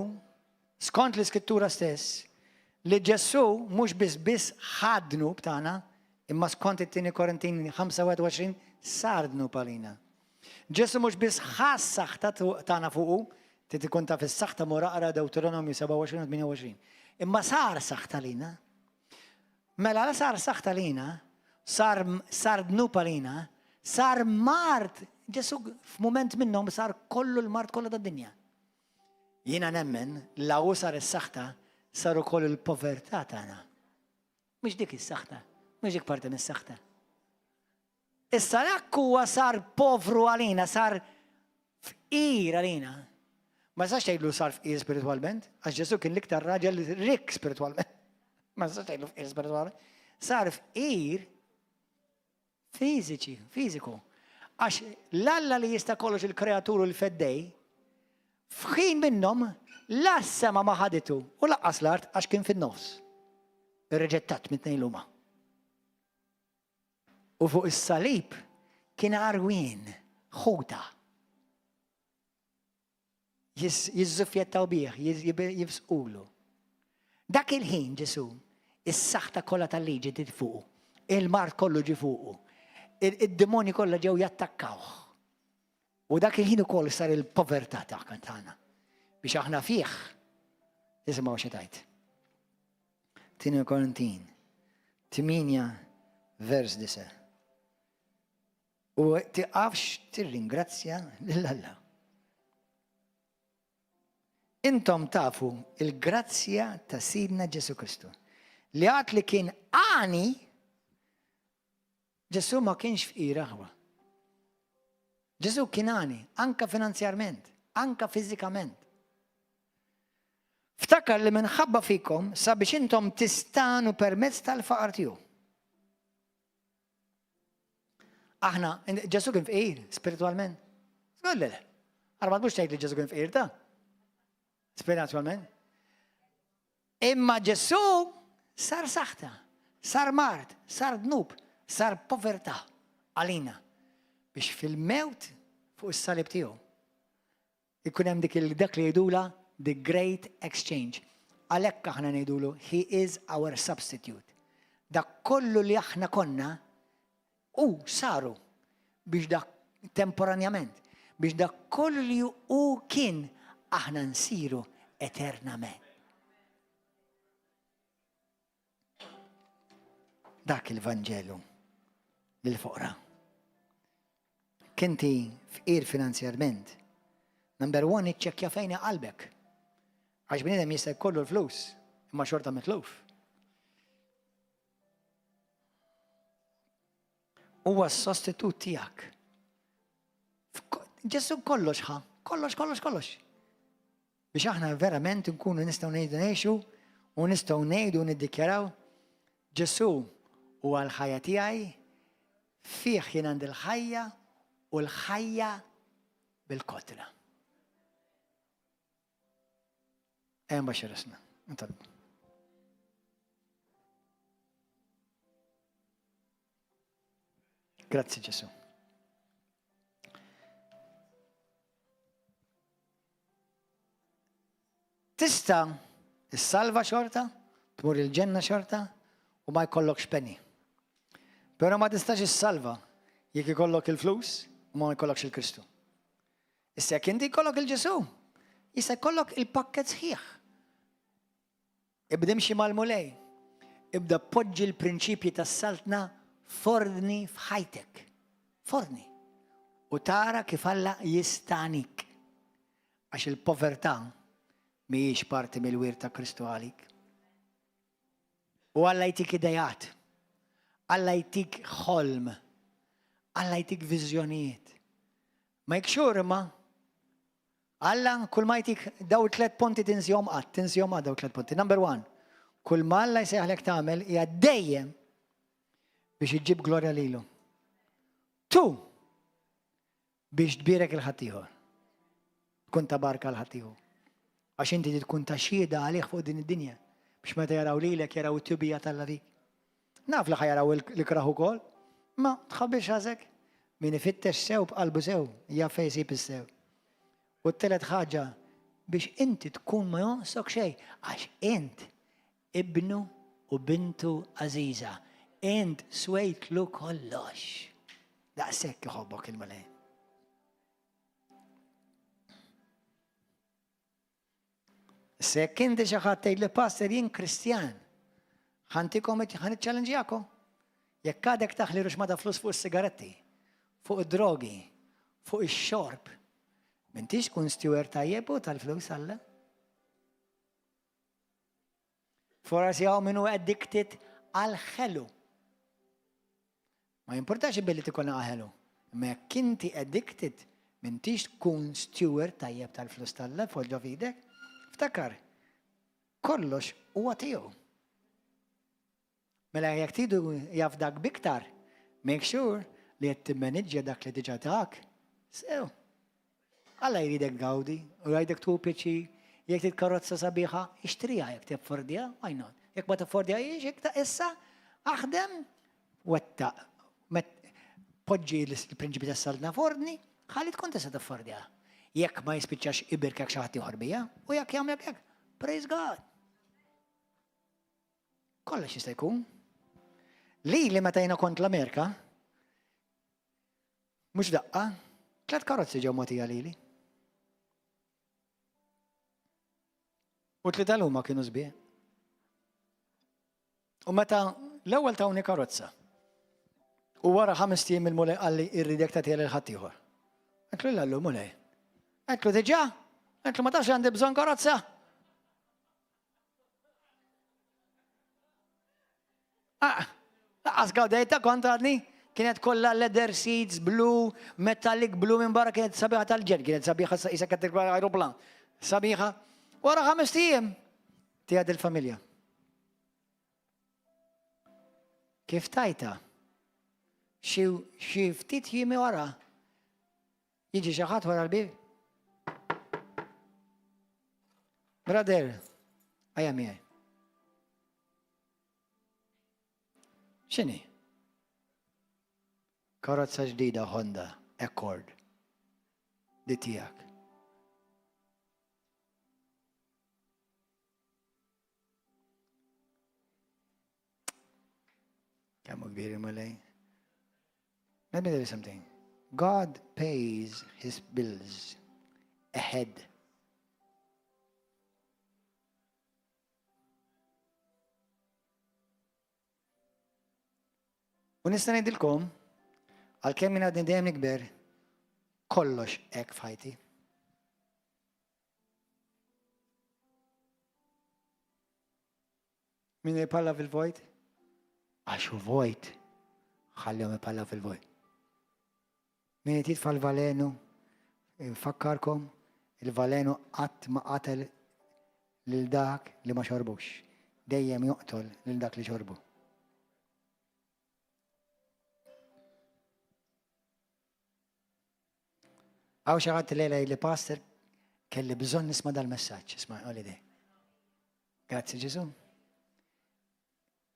skont l-Iskrittura stess, li Ġesù mhux biss biss ħa d-dnub tagħna, imma skont it-Tieni Korintin 5:21 sar dnub għalina. Ġesù mhux biss ħa s-saħta tagħna fuqu, trid ikun taf is-saħta mur aqra Dewteronomju 27 u 28. Imma sar saħta lina. Mela la sar saħta lina, sar sar dnub għalina, sar mard, Ġesù f'mument minnhom sar kollu l-mard kollha tad-dinja. Jiena nemmen la hu sar is-saħta, sar ukoll il-povertà tagħna. Mhux dik is-saħta, mhux dik parti mis-saħta. Issa jekk huwa sar povru għalina, sar fqir għalina, ma tistax tgħidlu sar fqir spiritwalment, għax Ġesù kien l-iktar raġel rikk spiritwalment. Ma tistax tgħidlu fqir spiritwalment. Sar fqir fiżiċi, fiżiku. Għax l-Alla li jista' kollox il-kreatur u l-feddej, f'ħin minnhom la s-sema ma ħaditu u laqqas l-art għax kien fin-nofs. Irriġettat mit-tnejn huma. U fuq is-salib kien għarwien ħuta. Jiżżuffjettaw bih, jibsqulu. Dak il-ħin Ġesù, is-saħta kollha tal-liġi ġiet fuqu, il-mard kollu ġie fuqu, id-demonji kollha ġew jattakkawh. U dak il-ħin ukoll sar il-povertà tagħna biex aħna fih isimgħu xi tgħid. Tieni Korintin, 8 vers 9. U tiqafx tirringrazzja lil Alla. Intom tafu il-grazzja ta' Sidna Ġesu Kristu li għad li kien għani Ġesu ma kienx fqir aħwa. Ġesu kien għani, anka finanzjarment, anka fiżikament. Ftakar li minħabba fikom sabiex intom tistagħnu permezz tal-faqar tiegħu. Aħna, Ġesu kien fqir spiritualment. Żgur le. Arma mhux tgħid li Ġesu kien fqir ta' spiritualment. Imma Ġesu sar saħta, sar mard, sar dnub, sar povertà għalina biex fil-mewt fuq is-salib tiegħu Ikun hemm dik il dak li jgħidulha the great exchange. Għalhekk aħna ngħidulu he is our substitute. Dak kollu li aħna konna hu saru biex dak temporanjament biex dak kollu li hu kien aħna nsiru eternament. Dak il-Vanġelu lill-foqra. Kinti fqir finanzjarment. Number one, iċċekkja fejn qalbek. Għax bniedem jista' jkollu l-flus, imma xorta mitluf. Huwa s-sostitut tiegħek. Ġesu kollox ħa, kollox, kollox, kollox. Biex aħna verament nkunu nistgħu ngħidu ngħixu u nistgħu ngħidu niddikjaraw Ġesu huwa l-ħajja tiegħi, fih jien għandi l-ħajja u l-ħajja bil-kotra. Ejja nbaxxu rasna. Nitolbu. Grazzi Ġesu. Tista' issalva xorta, tmur il-ġenna xorta u ma jkollokx penny. Però ma tistax issalva jekk ikollok il-flus u ma jkollokx il-Kristu. Issa jekk inti jkollok il-Ġesu, jista' jkollok il-pakket sħiħ. Ibda imxi mal-Mulej. Ibda poġġi l-prinċipji tas-saltna f'ordni f'ħajtek. F'ordni. U tara kif Alla jistanik. Għax il-povertà mhijiex parti mill-wirt ta' Kristu għalik. U Alla jtik idejat. Alla jtik ħolm. Alla jtik viżjonijiet. Make sure imma Alla kull ma jtik daw tlet punti tinsihom qatt, tinsihom qatt daw tlet punti. Number one, kull ma Alla jsejjaħlek tagħmel hija dejjem biex iġġib glorja lilu. Two, biex tbierek il-ħaddieħor. Tkun ta' barka l-ħaddieħor. Għax inti tkun ta' xhieda għalih fuq din id-dinja biex meta jaraw lilek jaraw it-tjubija t'Alla fik. Naf li ħa jaraw l-ikrah ukoll, ma tħabbix rasek. Min ifittex sew b'qalbu sew, jaf fejn isib is-sew. U t-tielet ħaġa, biex inti tkun ma jonqsok xejn, għax int ibnu u bintu għażiża. Int swejtlu kollox. Daqshekk iħobbok il-Mulej. Issa jekk inti xi ħadd tgħid li pastor jien Kristjan, ħantikom ħan iċċellenġjakom. Jekk għadek taħli ruxma ta' flus fuq is-sigaretti, fuq id-drogi, fuq ix-xorb, m'intix tkun steward tajjeb u tal-flus Alla. Forsi hawn min hu addicted għal ħelu. Ma jimpurtax billi tikol naqa' ħelu. Imma jekk inti addicted, m'intix tkun steward tajjeb tal-flus t'Alla fuq ġo f'idek. Ftakar, kollox huwa tiegħu. Mela jekk tridu jafdak b'iktar, make sure li qed timmaniġġja dak li diġà tak sew. Alla jridek tgawdi u jridek tieħu pjaċir. Jekk trid karozza sabiħa, ixtriha jekk teffordja, why not? Jekk ma teffordjahiex, jekk ta' issa aħdem wettaq. Poġġi l-prinċipi tas-saltna f'ordni, ħalli tkun tista' taffordjaha. Jekk ma jispiċċax ibirkek xi ħadd ieħor biha, u jekk jagħmlek hekk, praise God. Kollox jista' jkun. Lili meta jiena kont l-Amerika, mhux daqqa, tlet karozzi ġew mogħtija lili. U tlieta l-huma kienu sbieħ. U meta l-ewwel tawni karozza, u wara ħames tiem il-mulej qalli irridek tagħtiha lil ħaddieħor. Għedtlu l-allu mulej. Għedtlu diġà? Għedtlu ma tafx għandi bżonn karozza? Ah, laqas gawdejta kont għadni, kienet kollha leather seats, blu, metallic blu minn barra kienet sabiħa tal-ġen, kienet sabiħa isa kienet aeroplan. Sabiħa. Wara ħames tiem, tiegħed il-familja. Kif tajta? Xi ftit jiem wara, Jiġi xi ħadd wara l-bieb? Brother, ejja miegħi. X'inhi? Karozza ġdida Honda Accord. Di tiegħek. Kemm hu kbir il-Mulej. Let me tell you something. God pays his bills ahead. U nista' ngħidilkom, għalkemm jien għadni dejjem nikber, kollox hekk f'ħajti. Min jipalla fil-vojt? Għax hu vojt, ħallihom ipalla fil-vojt. Min qed jitfa' l-valenu, infakkarkom, il-valenu qatt ma qatel lil dak li ma xorbux. Dejjem joqtol lil dak li xorbu. Hawn xi ħadd lejla li pastor kelli bżonn nisma' dal-messaġġ, isma' holiday. Grazzi Ġesu.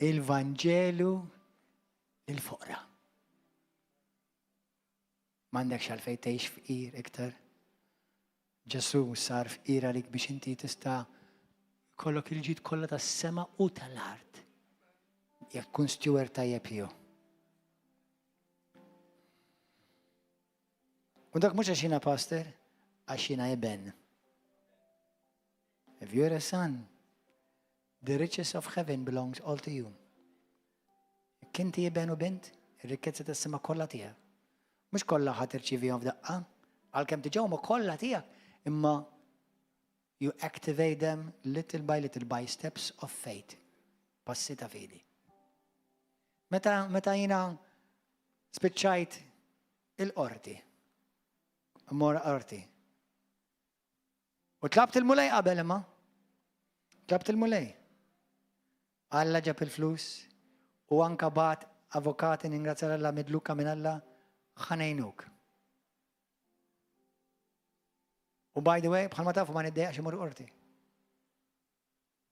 Il-Vanġelu lil-foqra. M'għandekx għalfejn tgħix fqir iktar. Ġesu sar fqir għalik biex inti tista' kollok il-ġid kollha tas-sema u tal-art. Jekk tkun steward tajjeb tiegħu. U dak mhux għax jiena pastor, għax jiena iben. If you're a son, the riches of heaven belongs all to you. Jekk inti iben u bint, ir-rikkezza tas-sema kollha tiegħek. Mhux kollha ħadd irċivihom f'daqqa, għalkemm diġà huma kollha tiegħek, imma you activate them little by little by steps of faith. Passi ta' fidi. Meta meta jiena spiċċajt il-qorti, mmur qorti. U tlabt il-mulej qabel imma. Tlabt il-mulej. Alla ġab il-flus u anka bat avukati ningrazzja Alla midluka minn Alla ħanejnuk. U by the way, bħalma tafu ma niddejjaqx imur qorti.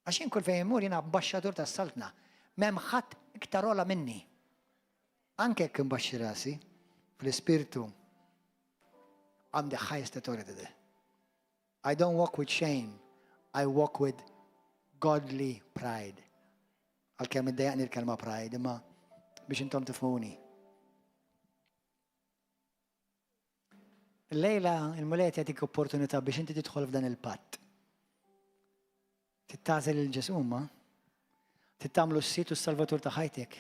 Għax jien kull fejn immur jiena ambaxxatur tas-Saltna. M'hemm ħadd iktar ogħla minni. Anke jekk inbaxxi rasi, fl-ispirtu I'm the highest authority there. I don't walk with shame, I walk with godly pride. Għalkemm iddejjaqni l-kelma pride, imma biex intom tifhmuni. Illejla il-Mulej qed jagħtik opportunità biex inti tidħol f'dan il-patt. Trid tagħżel lil Ġesù ma. Trid tagħmlu s-Sid u s-Salvatur ta' ħajtek.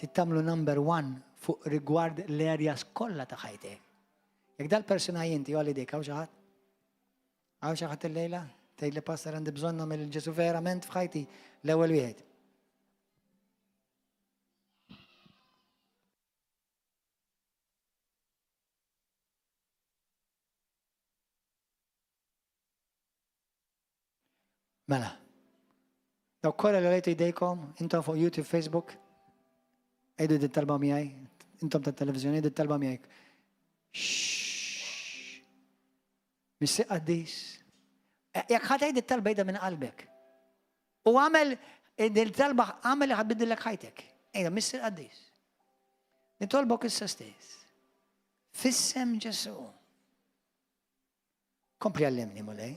Trid tagħmlu number one fuq rigward l-areas kollha ta' ħajtek. Jekk dal-persuna inti għal idejk hawn xi ħadd? Hawn xi ħadd illejla? Tgħid li pastor għandi bżonn nagħmel il-Ġesù verament f'ħajti l-ewwel wieħed. Mela. Dawk kollha li għolejtu jdejkom, intom fuq YouTube, Facebook, għidu din talba miegħi, intom tat-televiżjoni, għidu talba miegħi. Missi qaddis. E, jekk ħadd għid it-talba jda minn qalbek. U għamel il-talba għamel li ħadbidillek ħajtek. Ejda, missi qaddis. Nitolbok issa stess. Fissem Ġesu. Kompli għallimni, Mulej.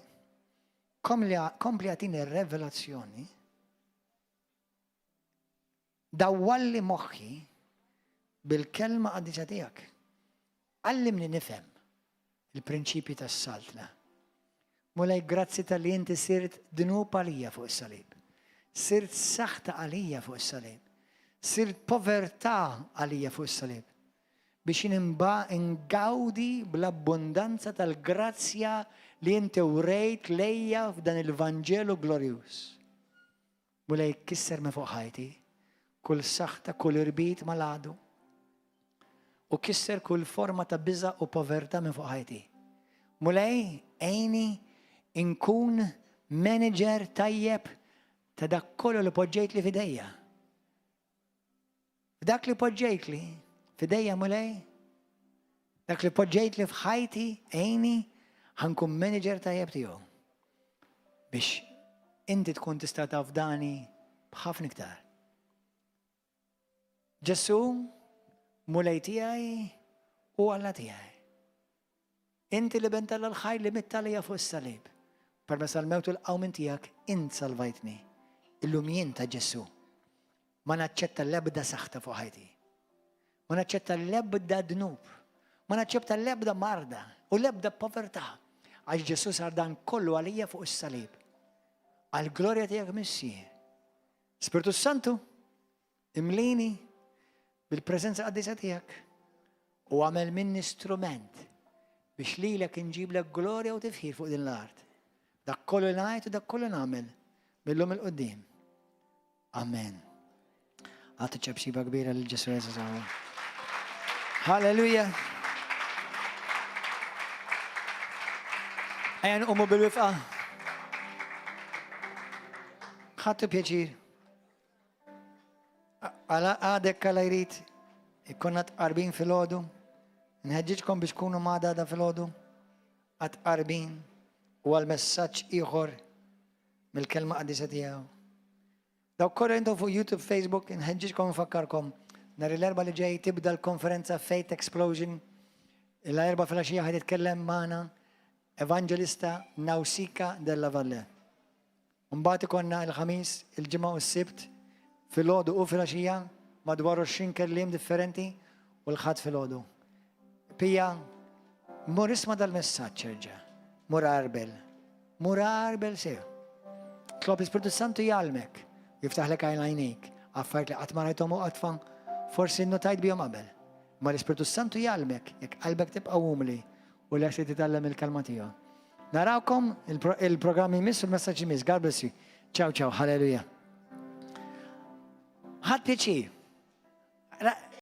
Kompli għatini revelazzjoni. Dawwalli moħħi bil-kelma qaddisa tiegħek. Għallimni nifhem il-prinċipji tas-saltna. Mulej, grazzi talli inti sirt dnub għalija fuq is-salib. Sirt saħta għalija fuq is-salib. Sirt povertà għalija fuq is-salib. Biex jien ingawdi bl-abbundanza tal-grazzja li inti wrejt lejja f'dan il-Vanġelu glorjuż. Mulej kisser minn fuq ħajti kull saħta, kull irbit mal-għadu. U kisser kull forma ta' biża' u povertà minn fuq ħajti. Mulej, għini inkun manager tajjeb ta' dak kollu li poġġejtli f'idejja. Dak li poġġejtli f'idejja Mulej, dak li poġġejtli f'ħajti, għini ħa nkun manager tajjeb tiegħu. Biex inti tkun tista' tafdani b'ħafna iktar. Ġesu, Mulej tiegħi u Alla tiegħi. Inti l-Iben t'Alla l-ħaj li mitt għalija fuq is-salib. Permezz tal-mewt u l-qawmien tiegħek int salvajtni. Illum jien ta' Ġesù. Ma naċċetta l-ebda saħta fuq ħajti. Ma naċċetta l-ebda dnub. Ma naċċetta l-ebda marda u l-ebda povertà. Għax Ġesù sar dan kollu għalija fuq is-salib. Għall-glorja tiegħek Missier. Spirtu Santu, Imlini bil-preżenza qaddisa tiegħek u agħmel minni strument biex lilek inġiblek glorja u tifħir fuq din l-art. Dak kollu li ngħid u dak kollu nagħmel mill-lum il-qudiem. Amen. Għatu ċabxiba kbira lil Ġesu Halleluja. Ejja nqumu bil-wifqa. Ħadtu pjaċir. Għadek għala jrid ikonna tqarbin filgħodu. Nħeġġiġkom biex tkunu magħda għada filgħodu għat-tqarbin u għal messaġġ ieħor mill-kelma qaddisa tiegħu. Dawk kollha intom fuq YouTube, Facebook, nħeġġiġkom nfakkarkom nhar l-erba' li ġej tibda l-konferenza Faith Explosion. Il-erba' filgħaxija ħad jitkellem magħna Evangelista Nausicaa della Valle. Mbagħad ikollna il-Ħamis, il-Ġimgħa u s-Sibt filgħodu u filgħaxija madwar 20 kelliem differenti u l-Ħadd filgħodu. Pija, mur isma' dal-messaġġ erġa'. Mur għarbel. Mur għarbel sew. Tlob l-Ispirtu Santu jgħallmek, jiftaħlek għajnejk, affarijiet li qatt ma rajthom u qatt forsi nnotajt bihom qabel. Ma l-Ispirtu Santu jgħallmek jekk qalbek tibqa' umli u lest li titgħallem il-kelma tiegħu. Narawkom il-programm jmiss u l-messaġġ jmiss. God bless you. Ciao, ciao. Hallelujah. Ħadd pjaċir.